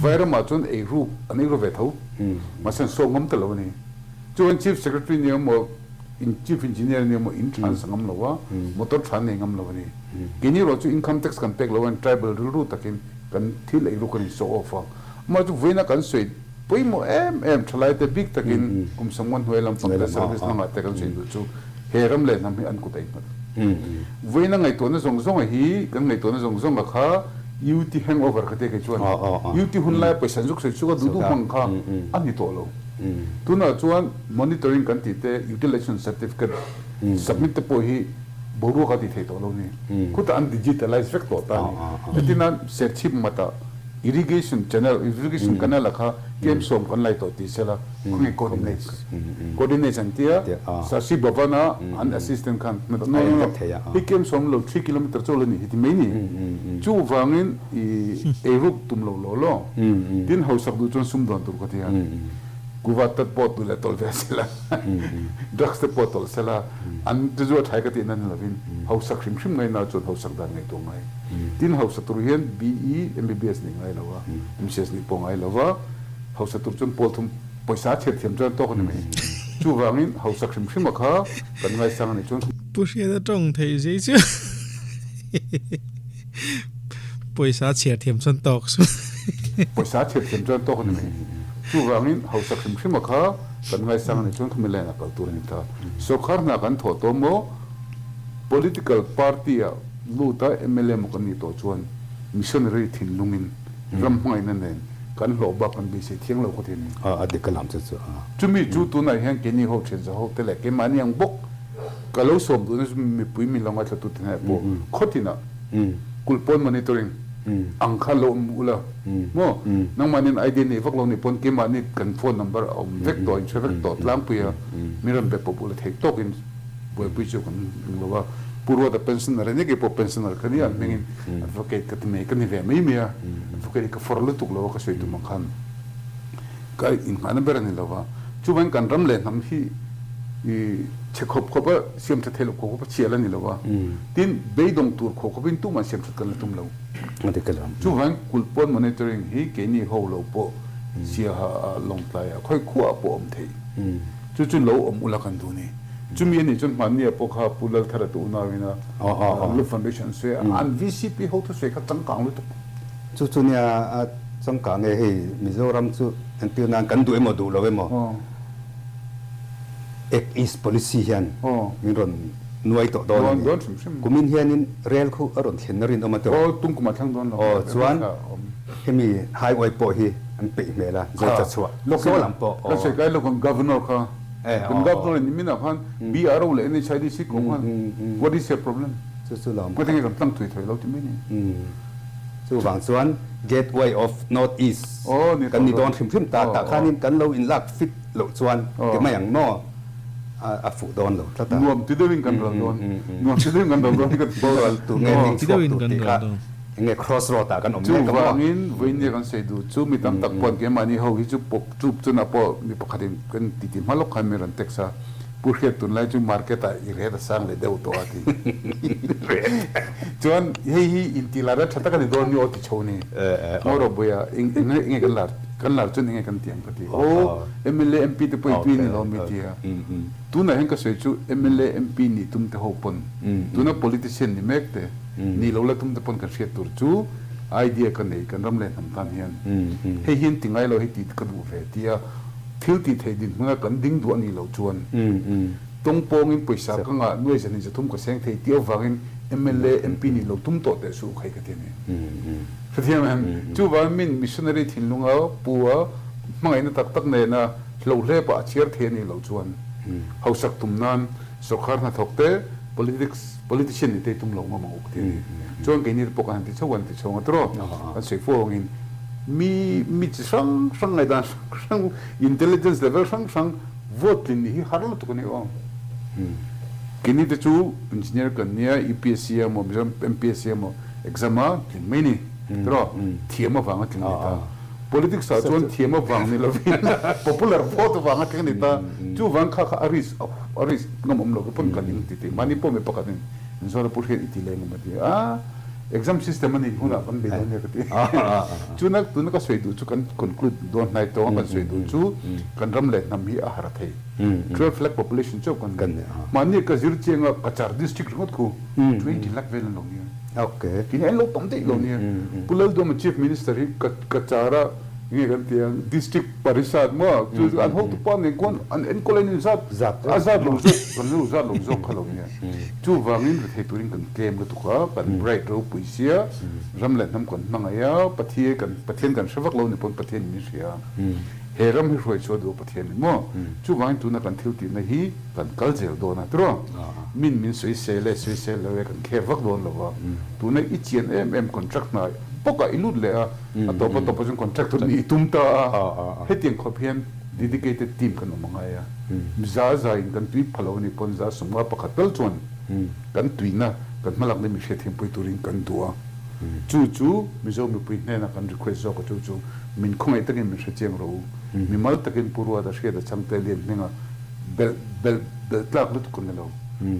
Vairamah chuan eiruk an eiru ve tho, mahse an sawh ngam ta lo a ni. Chuan Chief Secretary ni emaw, in Chief Engineer ni emaw in than sa ngam lo a, motor tha nei ngam lo a ni. Keini erawh chu income tax kan pek lo a, tribal rilru takin kan thil ei ru kan in show off a. Amah chu vawiina kan sawi pawimawh em em thalai te bik takin kum sawmngaw hnuai lam pang te service hmangah te kan sawi duh chu he ram leh hnam hi an kut a innghat. Vawiina ngaihtuahna zawng zawng hi kan ngaihtuahna zawng zawng a kha UT hangover kha te kei chuan UT hun laia pawisa an zuk sawi chhuak a duh duh hmang kha a ni tawh lo. Tunah chuan monitoring kan tih te, utilization certificate submit te pawh hi boruak a ti thei tawh lo ni. Khutah an digitalize vek tawh ta a ni. Chutin a serchhip mata irrigation channel, irrigation canal a kha kem sawm kan lai tawh tih sela khawnge coordinates, coordinates an tia Sasi Bhavan a an assistant khan no no no hi kem sawm lo 3 kilometer chaw la ni hi ti mai ni. Chuvangin I eiruk tum lo law law. Tin hausak duh chuan sum dawn tur ka ti a. Kuva tat pawh tu leh tawlh ve sela, drugs te pawh tawlh sela, an te chu a thai ka tihna ni lovin hausak hrim hrim ngaihna chuan hausak dan ngaihtuah ngai. Tin hausa tur hian BE, MBBS nih ngai lo a, MCS nih pawh ngai lo va, hausa tur chuan pawl thum pawisa a chhiat thiam chuan tawk a ni mai. Chuvangin hausak hrim hrim a kha kan ngaisang a nih chuan. Pu Hriata tawng theih zia chu. Pawisa chhiar thiam chuan tawk su. Pawisa chhiar thiam chuan tawk a ni mai. Chuvangin hausak hrim hrim a kha kan ngaisang a nih chuan khami line ah kal tur a ni ta. Sorkar hna kan thawh tawh maw political party ah lut a mla maw kan nih tawh chuan missionary thinlungin ram hmangaihna nen kan hlawh bak kan beisei thiang lo khaw thei a ni. A dik a lam chu chu a. Chumi chu tunah hian keini ho thianza ho te leh keimahni ang bawk Ka lo sawm duhna chu mipui min lo ngaithla tute hneh pawh khawtinah kulh pawn monitoring ang kha lo awm ula maw? Nangmahniin ID nei vak lo nih pawn keimahni kan phone number a awm vek tawh, inhre vek tawh tlangpui a, min rawn be pawp ula theih tawkin buaipui chu kan ring lo a. Pu Ruata pensioner a nia, keipawh pensioner ka nia, hmingin advocate ka ti mai, ka ni ve mai mai a, advocate hi ka fawr lutuk lo a ka sawi tum ang khan. Ka inngahna ber a ni lo va, chuvangin kan ram leh hnam hi i chhe khawp khawp a, siam tha thei lo khawp khawp a chhial a ni lo va, tin beidawng tur khawp khawpin tumah siam that kan la tum lo. Chuvangin kulhpawn monitoring hi keini ho lo pawh Siaha ah, Lawngtlai ah, khawi khuaah pawh awm thei. Chu chu lo awm ula kan duh ni. Chumi a nih chuan hmanni ah pawh kha Pu Lalthara te unauin a Love Foundation an sawi a, an VCP ho thusawi kha changkang lutuk. Chu chu nia a changkang nge hei Mizoram chu entir nan kan duh emaw duh lo emaw Act East Policy hian min rawn nuai tawh dawn a ni. Kumin hianin rel khu a rawn thlen na rinawm a tawh. Aw chuan hemi highway pawh hi an peih hmel a Zawlcha chhuah saw lam pawh. Governor kha kan governor in nimin ah khan BRO leh NHIDC ko khan what is your problem? Chu chu lawm. Ngatinge kan tlang thui thei lo ti mai ni. Chuvang chuan Gateway of North East kan ni dawn hrim hrim ta, tah khanin kan lo inlak fit loh chuan ti mai ang maw a fuh dawn lo tlat a. Nuam ti deuhin kan ral dawn, nuam ti deuhin kan ral dawn hi ka ti Boral tur nge ding chhuak tur tih kha enge cross road ah kan awm mek a maw. Chuvangin vawiin kan sawi duh chu mi tam tak pawh keimahni ho hi chu pawp chup chunah pawh mi pakhatin kan titi hma lawk khan mi rawn text a. Pu Hriat tunlai chu market ah i ret a sang leh deuh tawh a ti. Chuan hei hi inti lar a tha tak a ni dawn ni aw ti chho ni. Ngaw rawh buia eng eng nge kan lar Kan lar chuan enge kan ti ang ka ti. Aw mla MP te pawh i tui ni lo mi ti a. Tunah hian ka sawi chu mla MP nih tum te ho pawn tuna politician ni mek te nih lo la tum te pawn kan hriat tur chu idea ka nei kan ram leh hnam tan hian hei hian ti ngai lo hei ti ka duh ve tia thil tih theih dinhmuna kan ding duh a nih loh chuan tawng pawngin pawisa ka ngah nuai zan in zathum ka seng thei tih avangin mla MP nih lo tum tawh teh suh khai ka ti a ni. Hrethiam em? Chuvangin min missionary thinlunga pu a hmangaihna tak tak nena hlohlep ah a chhiar thei a nih loh chuan hausak tum nan sawrkar hnathawk te politics politician nih te i tum lo ngawm ang u ka ti a ni. Chuan keini te pawh kan han ti chho kan ti chho ang a tiraw? Kan sawi fo angin mi mi chi hrang hrang ngaihdan hrang hrang intelligence level hrang hrang vote tlin nih hi har lutuk a ni aw. Keini te chu engineer kan nia UPSC emaw Mizoram MPSC emaw Exam a tling mai ni tiraw thiam avanga tling ni ta. Politics ah chuan thiam avang ni lovin popular vote avanga tling ni ta. Chuvang kha kha a risk a risk ngam awm lo ka pawn ka ning ti ti. Mahni pawh mi pakhat in Mizoram pu hriat i ti leng awm a ti a. Exam system a nih hunah kan bei dawn nia ka ti. Chuna tuna ka sawi duh chu kan conclude dawn hnai tawng a kan sawi duh chu kan ram leh hnam hi a har thei. 12 lakh population chauh kan ni. Mahni ka zir chianga Cachar district ringawt khu 20 lakh vel an lo nia. Okay. Tin an lo tam daih lo nia. Pu Lalduama Chief Minister hi Cachar a nge kan ti ang district parisad maw chu chu an hotu pa nen khuan an enkawl a in zat a zat lo zawk kan lo zat lo zawk kha lo nia. Chuvangin rethei turin kan tlem lutuk a, kan bright ropui sia, ram leh hnam kan hmangaih a, Pathian kan Pathian kan hre vak lo ni pawn Pathian in min hria. He ram hi hruai chhuah duh Pathian ni maw? Chuvangin tuna kan thil tihna hi kan kal zel dawn a tiraw? Min min sawisel e, sawisel lo e kan kher vak dawn lo va. Tuna i chian em em contract hna bawkah i lut leh a, a tawp a tawpah chuan contract chu i tum ta a. Hetiang khawp hian dedicated team kan awm a ngai a. Za za in kan tui pha lo a nih pawn za sawmnga pakhat tal chuan kan tuina kan hmalakna mi hriatthiampui turin kan duh a. Chu chu Mizo mipui hnenah kan request zawk a, chu chu min khawngaih takin min hre chiang rawh u. Mimal takin Pu Ruata hriat a chang te lian hminga belh belh belh tlak lutuk kan ni lo.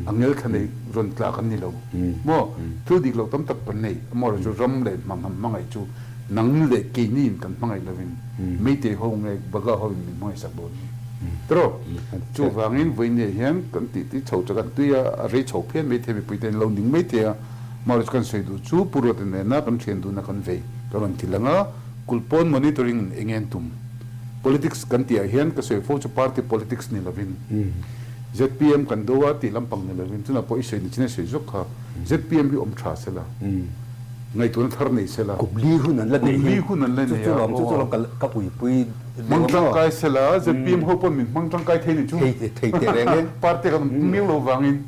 A ngel thla nei rawn tlak an ni lo. Maw? Thil dik lo tam tak kan nei. Amaherawhchu chu ram leh hmangham hmangaih chu nang leh keiniin kan hmangaih lovin Meitei ho nge Baga ho in min hmangaihsak dawn ni. Tiraw? Chuvangin vawinia hian kan tih tih chho chu kan tui a, a rei chho phian maithei mipuite an lo ning maithei a. Amaherawhchu kan sawi duh chu Pu Ruata nena kan thian duhna kan vei ka rawn ti lang a. Kulhpawn monitoring in eng en tum? Politics kan tih ah hian ka sawi fo chu party politics ni lovin zpm kan do a tih lampang ni lovin chunah pawh i sawi ni chin a sawi zawk kha zpm hi awm tha sela ngaihtuahna thar nei sela Kum li hun an la nei hi chu chu lawm chu chu lawm ka uipui hmang tangkai sela zpm ho pawn min hmang tangkai thei ni chu thei thei teh reng e party kan awm miau lo vangin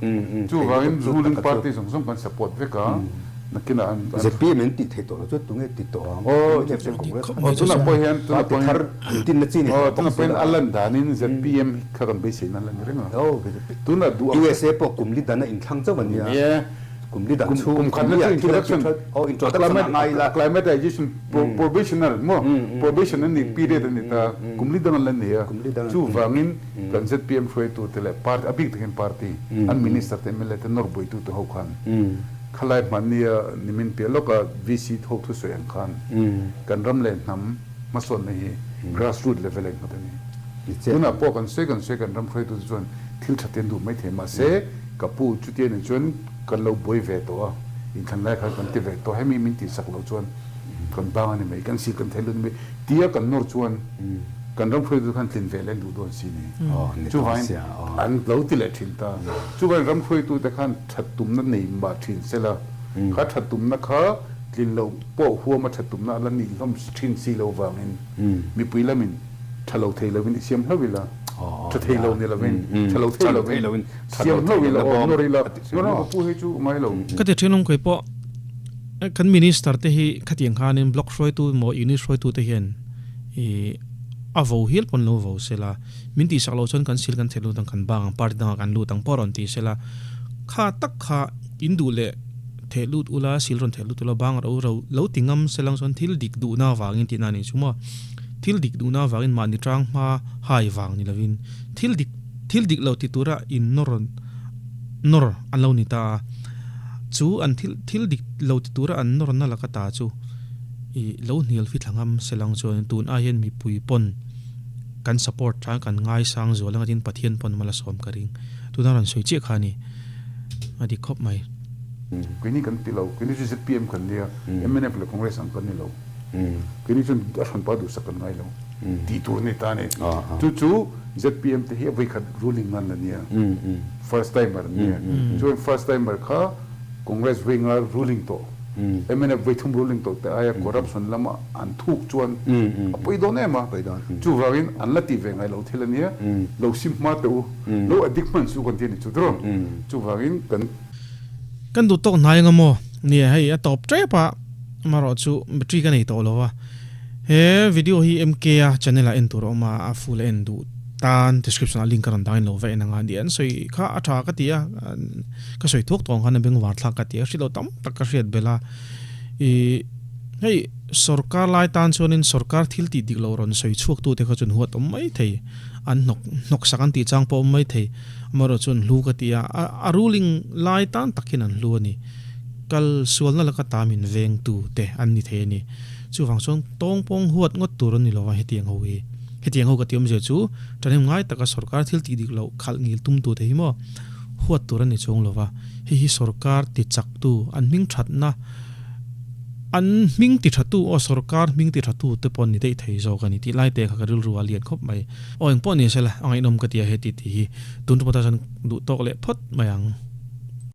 chuvangin ruling party zawng zawng kan support vek a. Nakinah an zpm in tih theih tawh lo chu tunge ti tawh ang? Aw aw tunah pawh hian tunah pawh hian intinna chi ni tawh tunah pawh hian a lan danin zpm kha kan beiseina a la ni reng a. Tunah duh ang USA pawh kum li dan a inthlang chauh a nia. Kum li dan chhung kum khatna chu introduction aw introduction a ngai ila acclimatization probationer maw probation a ni period a ni ta kum li dang an la nei a. Chuvangin kan zpm hruaitute leh party a bik takin party an minister te mla te nawr buaitute ho khan Khalai hmannia nimin piah lawka VC tho thusawi ang khan kan ram leh hnam hmasawnna hi grassroot level a innghat a ni. Tunah pawh kan sawi kan sawi kan ram hruaitute chuan thil tha te an duh maithei mahse ka pu chutia nih chuan kan lo buai ve tawh a, inthlan lai khan kan ti ve tawh hemi min tihsak loh chuan kan bang a ni mai, kan sil kan thei lo a ni mai tia kan nawr chuan kan ram hruaitute khan tlin ve leh an duh dawn si ni. Chuvangin an lo ti leh thin ta. Chuvangin ram hruaitute khan That tumna nei mah thin sela, kha that tumna kha tlin loh pawh huama that tumna a la nih hlawm thin si lo vangin mipui lamin tha lo thei lovin i siam hlauh ila, tha thei lo ni lovin, tha lo thei lovin siam hlauh ila aw nawr ila, nawr a ka pu hei chu ngai lo. Ka ti thin awm kei pawh kan minister te hi khatiang khanin block hruaitu emaw unit hruaitu te hian ih a vo hial pawn lo vo sela. Min tihsak loh chuan kan sil kan theh lut ang, kan bang ang, party dangah kan lut ang pawh rawn ti sela, kha tak kha in duh leh theh lut ula, sil rawn theh lut ula, bang ro ro lo ti ngam selang chuan thil dik duhna avangin tihna a ni chu maw? Thil dik duhna avangin mahni tang hma hai vang ni lovin thil dik thil dik lo ti tura in nawr nawr an lo ni ta a, chu an thil thil dik lo ti tura an nawrna laka ta chu. I lo hnial fi thla ngam selang chuan tun ai hian mipui pawn kan support tha kan ngaisang zual anga tin Pathian pawn mal a sawm ka ring. Tuna rawn sawi chiah kha a ni. A dik khawp mai. Keini kan ti lo, keini chu zpm kan nia, mnf leh Congress ang kan ni lo. Keini chuan a hranpa duhsak kan ngai lo tih tur a ni ta a ni. Chu chu zpm te hi a vawikhat ruling nan la nia, first timer an nia. Chuan first timer kha Congress vawi nga ruling tawh, mnf vawi thum ruling tawh te aia corruption lama an thuk chuan a pawi dawn em a, chuvangin an la tih ve ngai lo thil a nia, lo sim hma teh u, lo addict hman suh kan ti a ni chu tiraw, chuvangin kan. Kan duh tawk hnai anga maw? Nia hei a tawp tep a, amaherawh chu battery ka nei tawh lo a, he video hi MK a channel ah en tur a awm a, a full a en duh tan description ah link ka rawn dangin lo va en anga nia an sawi kha a tha ka ti a, ka sawi thuak tawh ang khan a bengvar thlak ka ti a, hrilh lo tam tak ka hriat belh a, ih hei sorkar lai tan chuanin sorkar thil tih dik loh rawn sawi chhuak tute kha chuan huat awm mai thei, an hnawk hnawk sak an tih chang pawh awm mai thei, amaherawh chuan hlu ka ti a, a ruling lai tan tak hian an hlu a ni, kal sualna laka ta min veng tu te an ni thei a ni, chuvang chuan tawngpawng huat ngawt tur a ni lo a hetiang ho hi. Hetiang ho ka ti awmzia chu ṭahnem ngai taka sorkar thil tih dik loh khalh ngil tum tute hi maw huat tur a ni chuang lo va, hei hi sorkar ti chaktu an hming ṭhatna an hming ti ṭhatu aw sorkar hming ti ṭhatu te pawh an ni daih thei zawk a ni tih lai te kha ka rilru a lian khawp mai. Aw engpawh ni sela a ngaihnawm ka ti a he titi hi tun ṭum atan chuan duh tawk leh phawt mai ang.